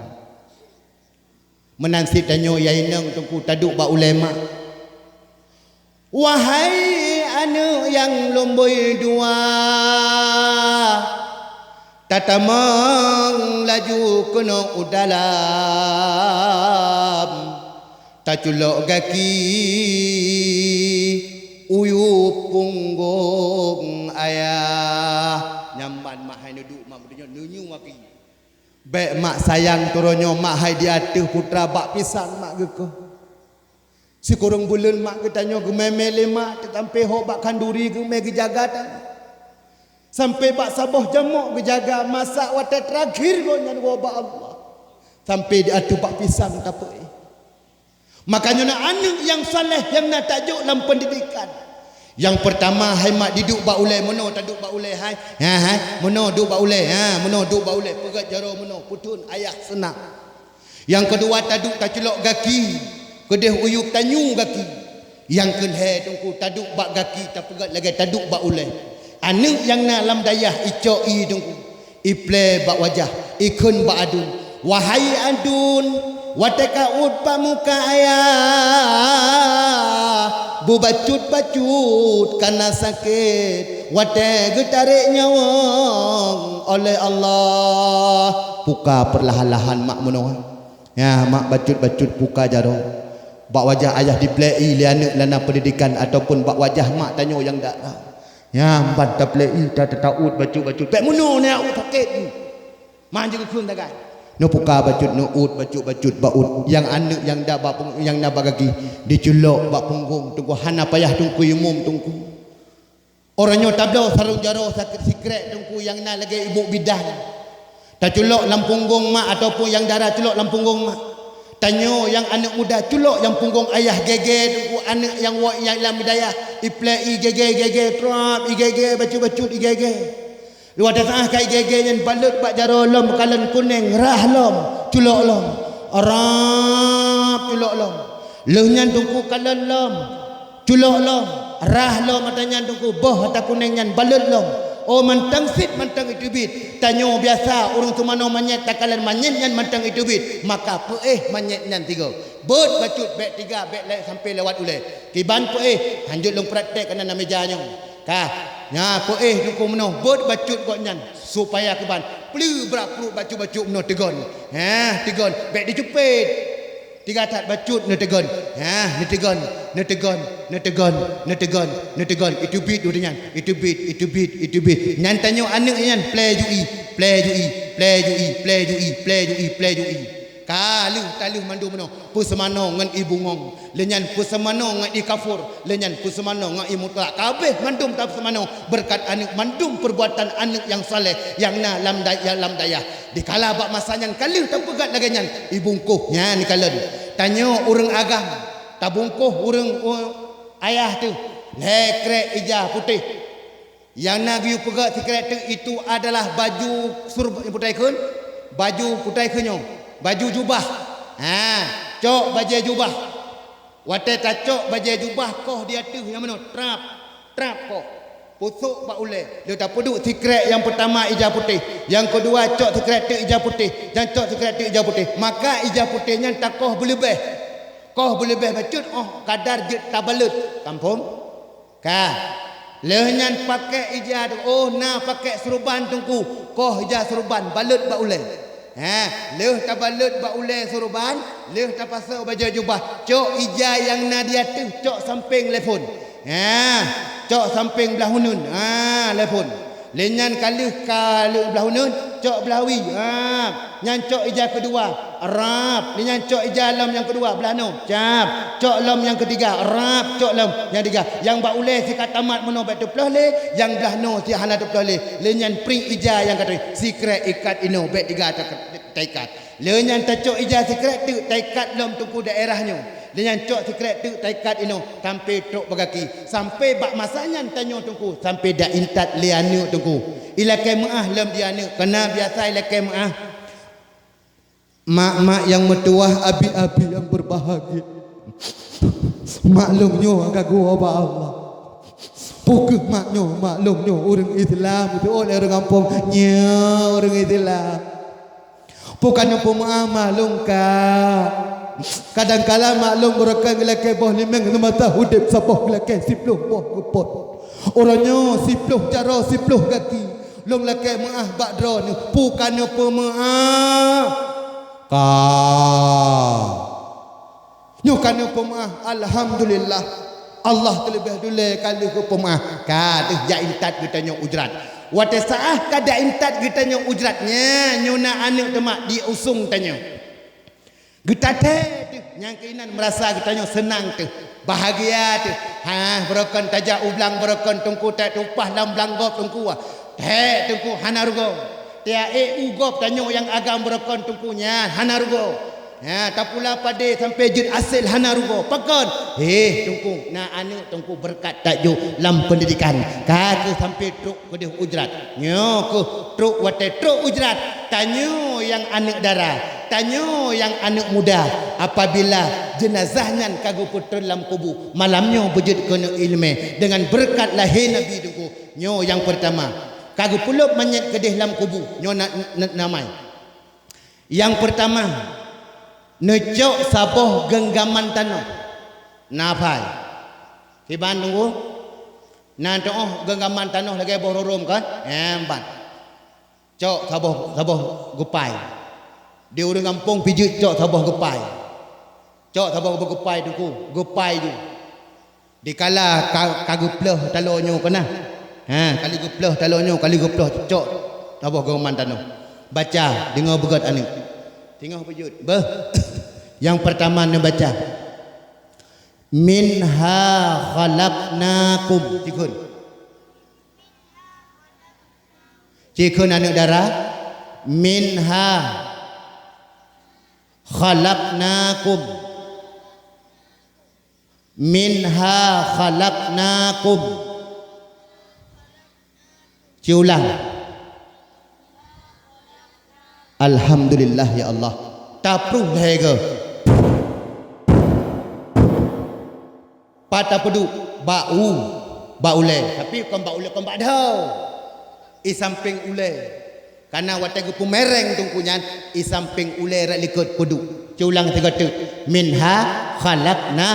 Meunan cit tanyoe nyang inong teungku taduek bak ulée mak. Wahai aneuëk nyang lumboi dua, tatamong laju keunoe u dalam, taculok gaki uyueb punggong ayah. Nyan ban mak hai neuduek mak meudunyoe neunyu gaki. Bék mak sayang turoe nyoe mak hai di ateueh putra bak pisang mak geukoh. Sikureueng buleuen mak geutanyoe geumé-mé lé mak teutampe hok bak khanduri geumé geujaga tanyoe. Sampai bak saboh jamok geujaga masak watée terakhir gobnyan woe bak Allah. Sampai di ateueh bak pisang tapeuéh. Makanya na aneuëk nyang saleh nyang na tajok lam pendidikan. Nyang pertama hai mak diduek bak ulée meunoe taduek bak ulée hai. Ha hai meunoe duek bak ulée ha meunoe duek bak ulée peugét jaroe meunoe peuthon ayah seunang. Nyang keudua taduek taculok gaki keudeh uyueb tanyu gaki. Nyang keulhée teungku taduek bak gaki tapeugét lagée taduek bak ulée. Aneuëk nyang na lam dayah icok ie teungku. Iplée bak wajah, ikheun bak aduen, wahai aduen, watée ka uet bak muka ayah, beubacut-bacut kana sakét watée geutarek nyawöng oleh Allah. Puka peurlahan-lahan mak meunoe. Ya mak bacut-bacut puka jaroe. Bak wajah ayah diplée ie lé aneuëk lana pendidikan ataupun bak wajah mak tanyoe nyang dara. Nyang ban taplée ie ta tataut bacut-bacut bék meunoe na uet sakét. Manjeuet geukheun tagai. Neupuka bacut neuut bacut-bacut bak uet nyang aneuëk nyang da bak nyang na bak gaki diculok bak punggong teungku hana payah teungku imum teungku. Orang nyoe tabloe sarong jaroe sakét sikrek teungku nyang na lagée ibuk bidan. Taculok lam punggong mak ataupun nyang dara culok lam punggong mak. Tanyoe nyang aneuëk muda culok nyang punggong ayah gege teungku aneuëk nyang woe nyang lam dayah iplée i gege gege trap i gege bacut-bacut i gege. Luwa teusaah kai gege nyan balot bak jaroe lom kalon kuneng rah lom culok lom rap culok lom. Lheueh nyan teungku kalon lom culok lom rah lom ata nyan teungku boh ata kuneng nyan balot lom. Oh mantong sit mantong iteubiet tanyoe biasa ureuëng teumanoe manyét takalon manyét nyan mantong iteubiet maka peuéh manyét nyan tiga. Beuet bacut bék tiga bék lé sampai lewat ulée kiban peuéh hanjeuet lôn praktek kana na meja nyoe. Ka nya peuéh teungku meunoe beuet bacut gobnyan supaya kiban pleue brak pruet bacut-bacut meunoe teugon. Hah teugon bék dicupet. Tiga that bacut neuteugon. Hah neuteugon neuteugon neuteugon neuteugon neuteugon iteubiet dua nyan iteubiet iteubiet iteubiet nyan tanyoe aneuëk nyan plée jui plée jui plée jui plée jui plée jui plée jui. Ka lheueh talheueh mandum meunoe peuseumanoe ngon i bungong. Lheueh nyan peuseumanoe ngon i kafur, lheueh nyan peuseumanoe ngon i mutlak. Ka habéh mandum tapeuseumanoe beureukat aneuëk mandum peurbuatan aneuëk nyang saleh nyang na lam da- nyang lam dayah. Dikala bak masa nyan ka lheueh tapeugét lagée nyan, i bungkôh nyan kalon. Tanyoe ureuëng agam tabungkôh ureuëng u- ayah teuh lhée krek ija putéh. Nyang na geuyue peugét sikrek teuk itu adalah baju sur- putai kheun, baju putai kheun nyoe, baju jubah. Ha, cok bajée jubah. Watée tacok bajée jubah koh di ateueh nyang meunoe trap trap koh. Pusok bak ulée lheueh tapeuduek sikrek nyang peutama ija putéh, nyang keudua cok sikrek teuk ija putéh, nyang cok sikrek teuk ija putéh. Maka ija putéh nyan takoh beuleubeh. Koh beuleubeh bacut óh kadar jeuet tabalot. Kampung. Ka. Lheueh nyan pakék ija teuk, oh na pakék seuruban teungku, koh ija seuruban balot bak ulée. Ha, lheueh tabalot bak ulée seuruban, lheueh tapasoe bajée jubah, cok ija nyang na di ateueh, cok sampéng lé phon. Ha, cok sampéng blah uneuen. Ha, lé phon. Lé nyan ka lheueh ka lheueh blah uneuen, cok blah wie. Ha, nyan cok ija keudua, rab. Lé nyan cok ija lom nyang keudua, blah noe, cab. Cok lom nyang keutiga, rab. Cok lom nyang tiga. Nyang bak ulée si ka tamat meunoe bék teuploh lé, nyang blah noe si hana teuploh lé. Lé nyan pring ija nyang ka teuh, sikrek ikat inoe bék tiga ta- taikat. Lé nyan tacok ija sikrek teuk taikat lom teungku daerah nyoe. Lé nyan cok sikrek teuk taikat inoe sampai trok bagaki. Sampai bak masa nyan tanyoe teungku sampai dak intat lé aneuëk teungku. Ilakée meuáh lom di aneuëk, kana biasa ilakée meuáh. Mak-mak nyang meutuwah, abi-abi nyang berbahagia. Mak lôn nyoe ka geuwoe bak Allah. Peu kheueh mak nyoe, mak lôn nyoe ureuëng Islam, teuôt lé ureuëng gampông, nyoe ureuëng Islam. Peu ka nyoe peumeu'ah mak lôn ka. Kadang kala mak lôn beureukan geulakée boh limeng, leumata udeb saboh geulakée siploh boh geupot. Uroe nyoe siploh jaroe siploh gaki. Lôn lakée meu'ah bak droeneuh, peu ka nyoe peumeu'ah. Ka. Nyoe ka nyoe peumeu'ah, alhamdulillah. Allah teuleubeh dulée ka lheueh geupeumeu'ah. Ka deuh jak intat geutanyoe ujrat. Watée saát ka jak intat geutanyoe ujrat nyan, nyoe na aneuëk teuma diusong tanyoe. Geutatée teuh nyang keuinan meurasa geutanyoe seunang teuh, bahagia teuh. Hah, beureukan tajak u blang beureukan teungku, teuh tumpah lam blang gob teungku. Teuh teungku hana rugoe. Tiap ék u gob tanyoe nyang agam beureukan teungku nyan hana rugoe. Ha, tapula padé sampoe jeuet asel hana rugoe. Pakon? Heh, teungku, na aneuëk teungku beureukat tajok lam peundidikan. Ka keuh sampoe trok keudeh ujrat. Nyoe keuh trok watée trok ujrat. Tanyoe nyang aneuëk dara, tanyoe nyang aneuëk muda. Apabila jeunazah nyan ka geupeutreun lam kubu, malam nyoe beujeuet keuneuk iéleumé deungon beureukat lahé Nabi teungku. Nyoe nyang peurtama, ka geupeulop manyét keudeh lam kubu. Nyoe na, na, namai. Nyang peurtama, neucok saboh geunggaman tanoh. Na phai. Kiban teungku? Na teuôh geunggaman tanoh lagée boh rurôm kan? Nyan ban. Cok saboh, saboh geupai. Di ureuëng gampông pih jeuet cok saboh geupai. Cok saboh geupai teungku, geupai ju. Dikala ka, ka geupleuh taloe nyoe keunan. Ha, kali geupleuh taloe nyoe, kali geupleuh cok saboh geunggaman tanoh. Baca, deungoe beugét aneuëk. Singoh beujeuet. Beuh. Nyang peurtama neubaca. Minha khalaqnakum. Cikheun. Cikheun aneuëk dara. Minha khalaqnakum. Minha khalaqnakum. Siulang. Alhamdulillah ya Allah. Tapruh lhée goe. Pat tapeuduek? Bak u, bak ulée. Tapi kon bak ulée, kon bak dhoe. I sampéng ulée. Kana watée geupeumereng teungku nyan, i sampéng ulée rot likot peuduek. Siulang sigoe teuk. Minha khalaqna.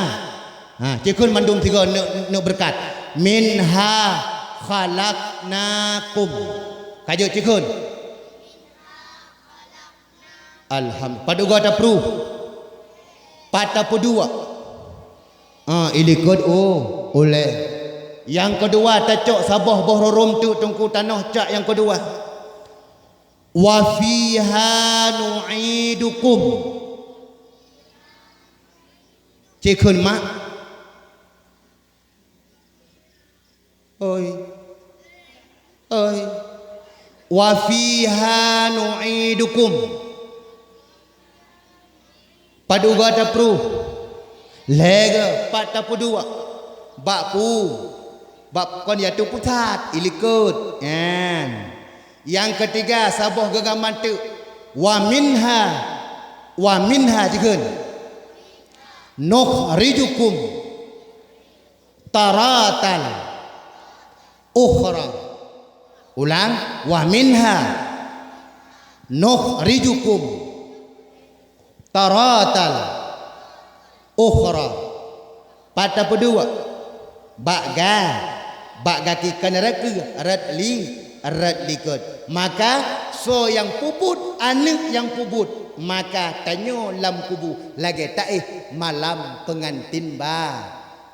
Ha, cikheun mandum sigoe neuk, neuk beureukat. Minha khalaqnakum. Ka jeuet cikheun. Alham-, padub goe tapruh? Pat tapeuduek? Ah, i likot u, ulée. Nyang keudua tacok saboh boh rurôm teuk teungku tanoh cak nyang keudua. Wa fiha nu'idukum. Cikheun mak. Oi. Oi. Wa fiha nu'idukum. Padub goe tapruh? Lhée goe. Pat tapeuduek? Bak peue? Bak kon yaitu pusat, i likot. Nyan. Nyang keutiga saboh geunggaman teuk. Wa minha. Wa minha cikheun. Nukhrijukum taratan ukhra. Ulang, wa minha nukhrijukum taratan ukhra. Pat tapeuduek? Bak ga, bak gaki keuneuraka rot li, rot likot. Maka soe nyang peubuet, aneuëk nyang peubuet, maka tanyoe lam kubu lagée taéh malam peungantin ba.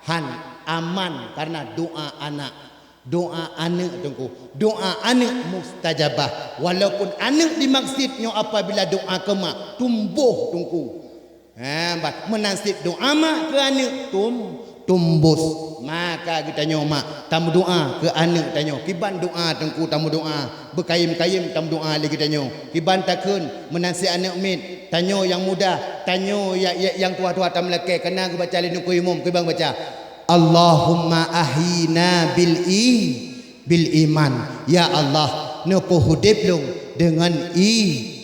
Han aman kareuna doa anak. Doa aneuëk teungku. Doa aneuëk mustajabah. Walaupun aneuëk dimaksud nyoe apabila doa keu mak tumboh teungku. Ha, bah, meunan cit doa mak keu aneuëk tum, tumbus. Maka geutanyoe mak tameudoa keu aneuëk tanyoe. Kiban doa teungku tameudoa. Beukayém-kayém tameudoa lé geutanyoe. Kiban takheun meunan cit aneuëk miet. Tanyoe nyang muda, tanyoe ya, ya, nyang tuha-tuha tameulakée, kana geubaca lé nukui umum, kiban baca. Allahumma ahyina bil i, bil iman. Ya Allah, neupeuhudeb lôn deungon i,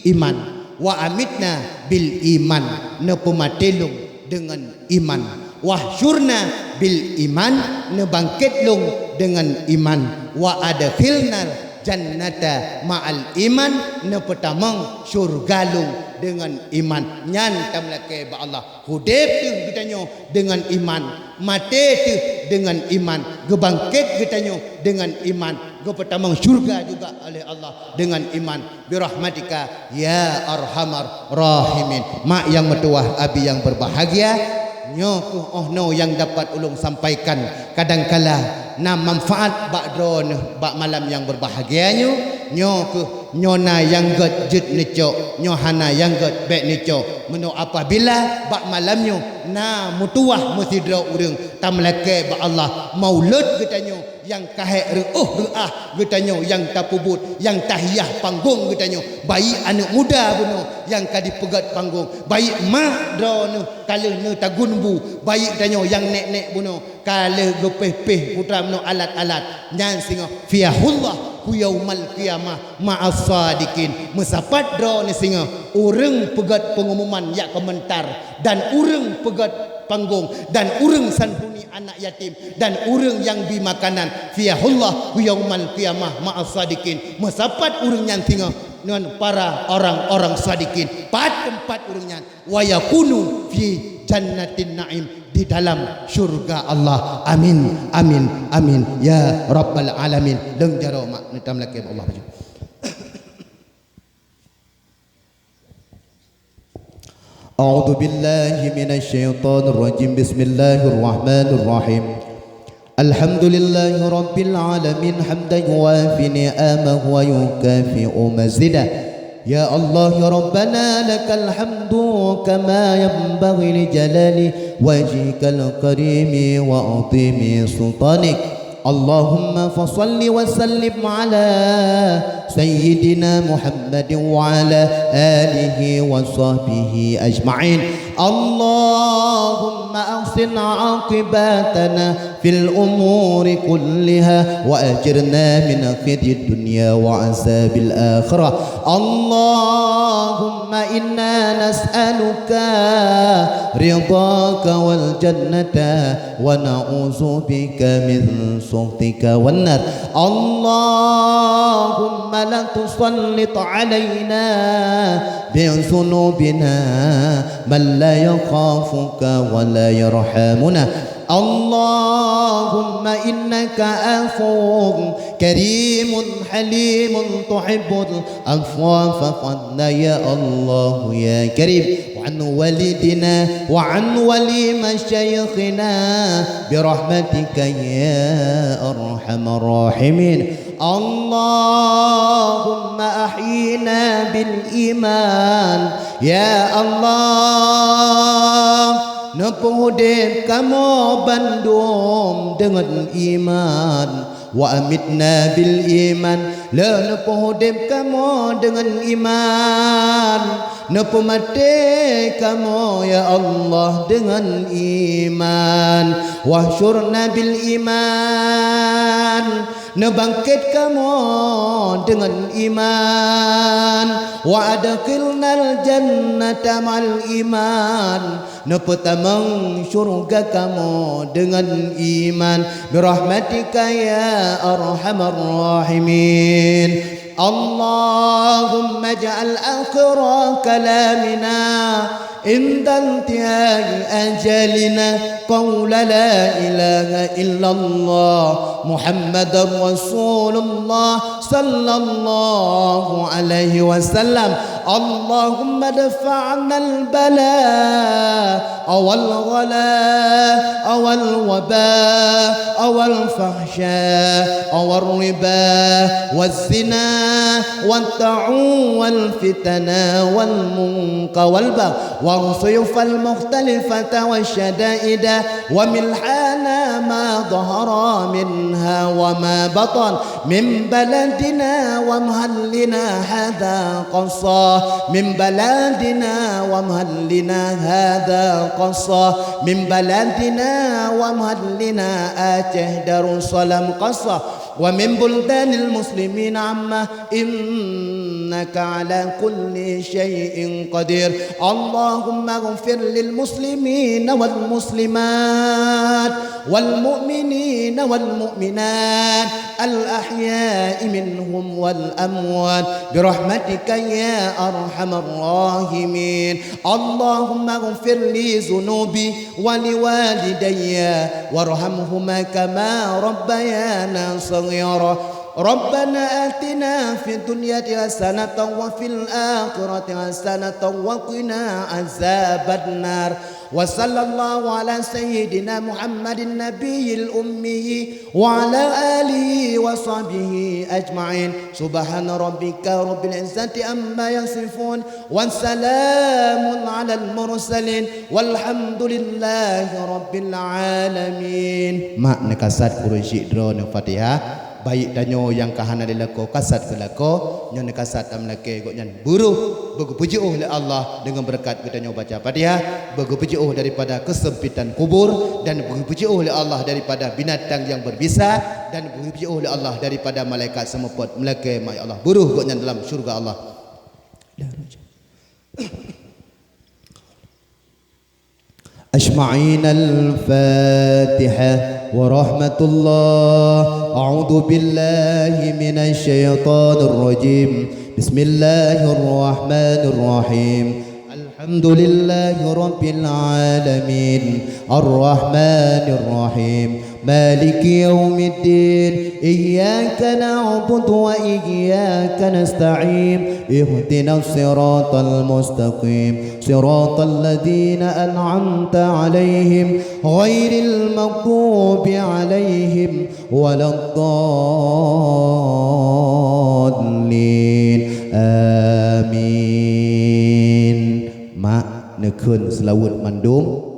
iman. Wa amitna bil iman, neupeumaté lôn deungon iman. Wahsyurna bil iman, neubangkét lôn deungon iman. Wa adkhilnal jannata ma'al iman, neupeutamong syurga lôn deungon iman. Nyan tameulakée bak Allah. Udeb teuh geutanyoe deungon iman, maté teuh deungon iman, geubangkét geutanyoe deungon iman, geupeutamong syurga juga oleh Allah deungon iman. Birahmatika ya arhamar rahimin. Mak nyang meutuwah, abi nyang berbahagia, nyoe keuh óh noe nyang dapat ulôn sampaikan. Kadangkala na manfaat bak droeneuh bak malam nyang berbahagia nyoe. Nyoe keuh, nyoe na nyang gét jeuet neucok, nyoe hana nyang gét bék neucok. Meunoe apabila bak malam nyoe na meutuwah meusidroe ureuëng, tameulakée bak Allah, maulud geutanyoe nyang ka hék reuôh reuah geutanyoe nyang tapeubuet, nyang tahiah panggong geutanyoe, baik aneuëk muda bunoe nyang ka dipeugét panggong, baik mak droeneuh ka lheueh neutagunbu, baik tanyoe nyang nék-nék bunoe ka lheueh geupéh-péh putra meunoe alat-alat, nyan singoh fiyahullah yaumal qiyamah ma'as sadiqin. Meusapat droeneuh singoh ureuëng peugét pengumuman jak keumeuntar, dan ureuëng peugét panggong, dan ureuëng santuni anak yatim, dan ureuëng nyang bi makanan, fiyahullah yaumal qiyamah ma'as sadiqin. Meusapat ureuëng nyan singoh ngon para orang-orang sadiqin. Pat teumpat ureuëng nyan? Wa yakunu fi jannatin na'im, di dalam syurga Allah. Amin, amin, amin ya rabbal alamin. Deung jaroe mak, neutam lakée bak Allah baju. أعوذ بالله من الشيطان الرجيم. بسم الله الرحمن الرحيم. الحمد لله رب العالمين، حمدا يوافي نعمه ويكافئ مزيده. يا الله ربنا، لك الحمد كما ينبغي لجلال وجهك الكريم وعظيم سلطانك. اللهم فصل وسلم على سيدنا محمد وعلى آله وصحبه أجمعين. اللهم أحسن عاقبتنا في الأمور كلها وأجرنا من خزي الدنيا وعذاب الآخرة. اللهم إنا نسألك رضاك والجنة ونعوذ بك من سخطك والنار. اللهم لا تسلط علينا بذنوبنا من لا يخافك ولا يرحمنا. اللهم إنك عفو كريم حليم تحب العفو فاعف عنا يا الله يا كريم، وعن والدينا وعن والي مشايخنا برحمتك يا أرحم الراحمين. اللهم أحينا بالإيمان. Ya Allah, neupeuudeb kamoe bandum deungon iman. Wa amitna bil iman, lé neupeuudeb kamoe deungon iman. Neupeumaté kamoe, ya Allah, deungon iman. Wahsyurna bil iman, neubangkét kamoe deungon iman. Wa adkhilnal jannata ma'al iman, neupeutamong syurga kamoe deungon iman, birahmatika ya arhamar rahimin. Allahumma ij'al akhira kalamina inda intihai ajalina qaula la ilaha illallah Muhammadar Rasulullah sallallahu alaihi wasallam. Allahumma dfa' 'anna al-bala wal ghala wal waba wal fahsya war riba waz zina wat ta'un wal fitana wal munka wal bagh wa suyufal mukhtalifata wa syadaida wa milhana ma dhahara minha wa ma batan. من بلدنا ومحلنا هذا خاصة، من بلدنا ومحلنا هذا خاصة، من بلدنا ومحلنا آتيه دارالسلام خاصة، ومن بلدان المسلمين عامة. إن إنك على كل شيء قدير. اللهم اغفر للمسلمين والمسلمات والمؤمنين والمؤمنات الأحياء منهم والأموات برحمتك يا أرحم الراحمين. اللهم اغفر لي ذنوبي ولوالدي وارحمهما كما ربيانا صغيرا. ربنا آتنا في الدنيا حسنة وفي الآخرة حسنة وقنا عذاب النار. وصلى الله على سيدنا محمد النبي الأمي وعلى آله وصحبه أجمعين. سبحان ربك رب العزة عما يصفون. وسلام على المرسلين. والحمد لله رب العالمين. Mak neukasat kureueng syik droeneuh Fatihah. Baik tanyoe nyang ka hana lé lakoe kasat keu lakoe, nyoe neukasat tameulakée gobnyan beurôh beugeupeujeuôh lé Allah deungon beureukat geutanyoe baca Fatihah, beugeupeujeuôh daripada keusempitan kubur dan beugeupeujeuôh lé Allah daripada binatang nyang beubisa dan beugeupeujeuôh lé Allah daripada malaikat seumeupat meulakée mak ya Allah beurôh gobnyan dalam syeuruga Allah. أجمعين. الفاتحة ورحمة الله. أعوذ بالله من الشيطان الرجيم. بسم الله الرحمن الرحيم. الحمد لله رب العالمين. الرحمن الرحيم. مالك يوم الدين. إياك نعبد وإياك نستعين. اهدنا الصراط المستقيم. صراط الذين أنعمت عليهم غير المغضوب عليهم ولا الضالين. آمين. Mak neukheun seulaweuet mandum.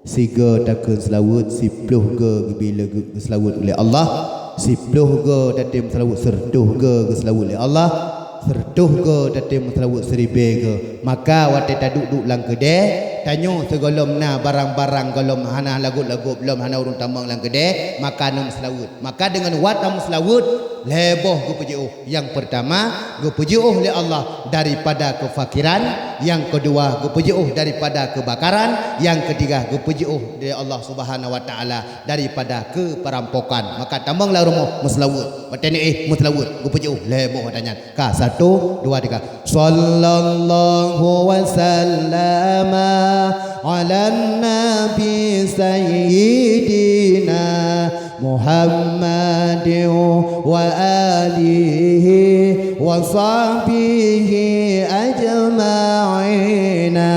Sigoe takheun seulaweuet, siploh goe geubri lé geu-, geuseulaweuet uleh Allah, siploh goe tatem seulaweuet, seureutôh goe geuseulaweuet lé Allah, seureutôh goe tatem seulaweuet, seuribée goe. Maka watée taduek-duek lam keudée, tanyoe sigohlom na barang-barang gohlom hana lagot-lagot, lom hana ureuëng tamong lam keudée, maka na meuseulaweuet. Maka deungon wat na meuseulaweuet, lhée boh geupeujeuôh. Nyang peurtama, geupeujeuôh lé Allah daripada keufakiran, nyang keudua, geupeujeuôh daripada keubakaran, nyang keutiga, geupeujeuôh lé Allah Subhanahu wa Taala daripada keuperampokan. Maka tamong lam rumoh meuseulaweuet. Watée neuéh meuseulaweuet, geupeujeuôh lhée boh watée nyan. Ka, satu, dua, tiga. Sallallahu wasallama ala nabi sayyidina Muhammadin wa alihi wa sahbihi ajma'ina.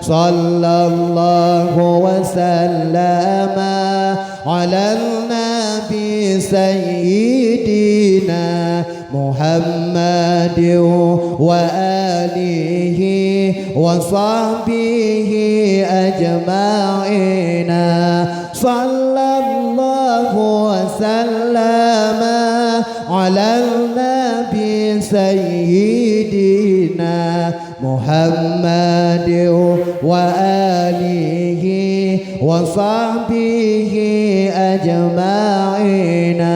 Sallallahu wasallama ala nabi sayyidina Muhammadin wa alihi wa sahbihi ajma'ina. Sallallahu wasallama ala nabi sayyidina Muhammadin wa alihi wa sahbihi ajma'ina.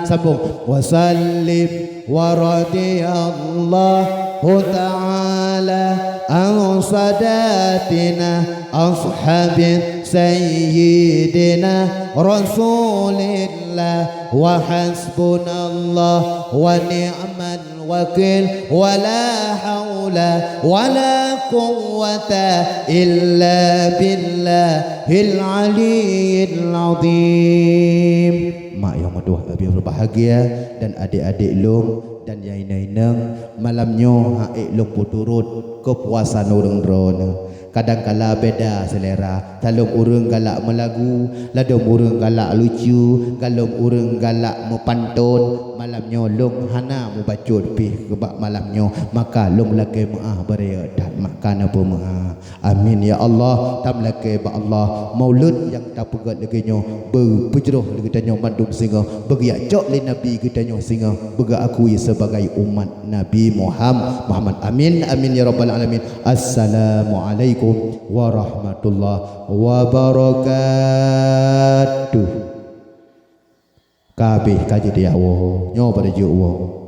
Sambung. Wa sallim wa radiyallahu ta'ala an sadatina ashabi sayyidina Rasulillah wa hasbunallah wa ni'mal wakil, wa la haula wa la quwwata illa billahil aliyyil azim. Mak ayah meutuah, abi berbahagia, dan adik-adik lôn dan nyang inong-inong, malam nyoe han ék lôn peuturot keupuasan ureuëng droeneuh. Kadangkala beda selera. Ladôm ureuëng galak meulagu, ladôm ureuëng galak lucu, ladôm ureuëng galak meupanton. Malam nyoe lôn hana mubacot pih keubak malam nyoe, maka lôn lakée meuáh beuraya that maka na peumeuáh. Amin ya Allah. Tameulakée bak Allah, maulud nyang tapeugét lagée nyoe beupeujroh lé geutanyoe mandum singoh, beugeuyak cok lé Nabi geutanyoe singoh, beugeuakui sebagai umat Nabi Muham-, Muhammad. Amin, amin ya rabbal alamin. Assalamualaikum warahmatullahi wabarakatuh. Ka habéh ka jeuet ya woe, nyoe pada jeuet woe.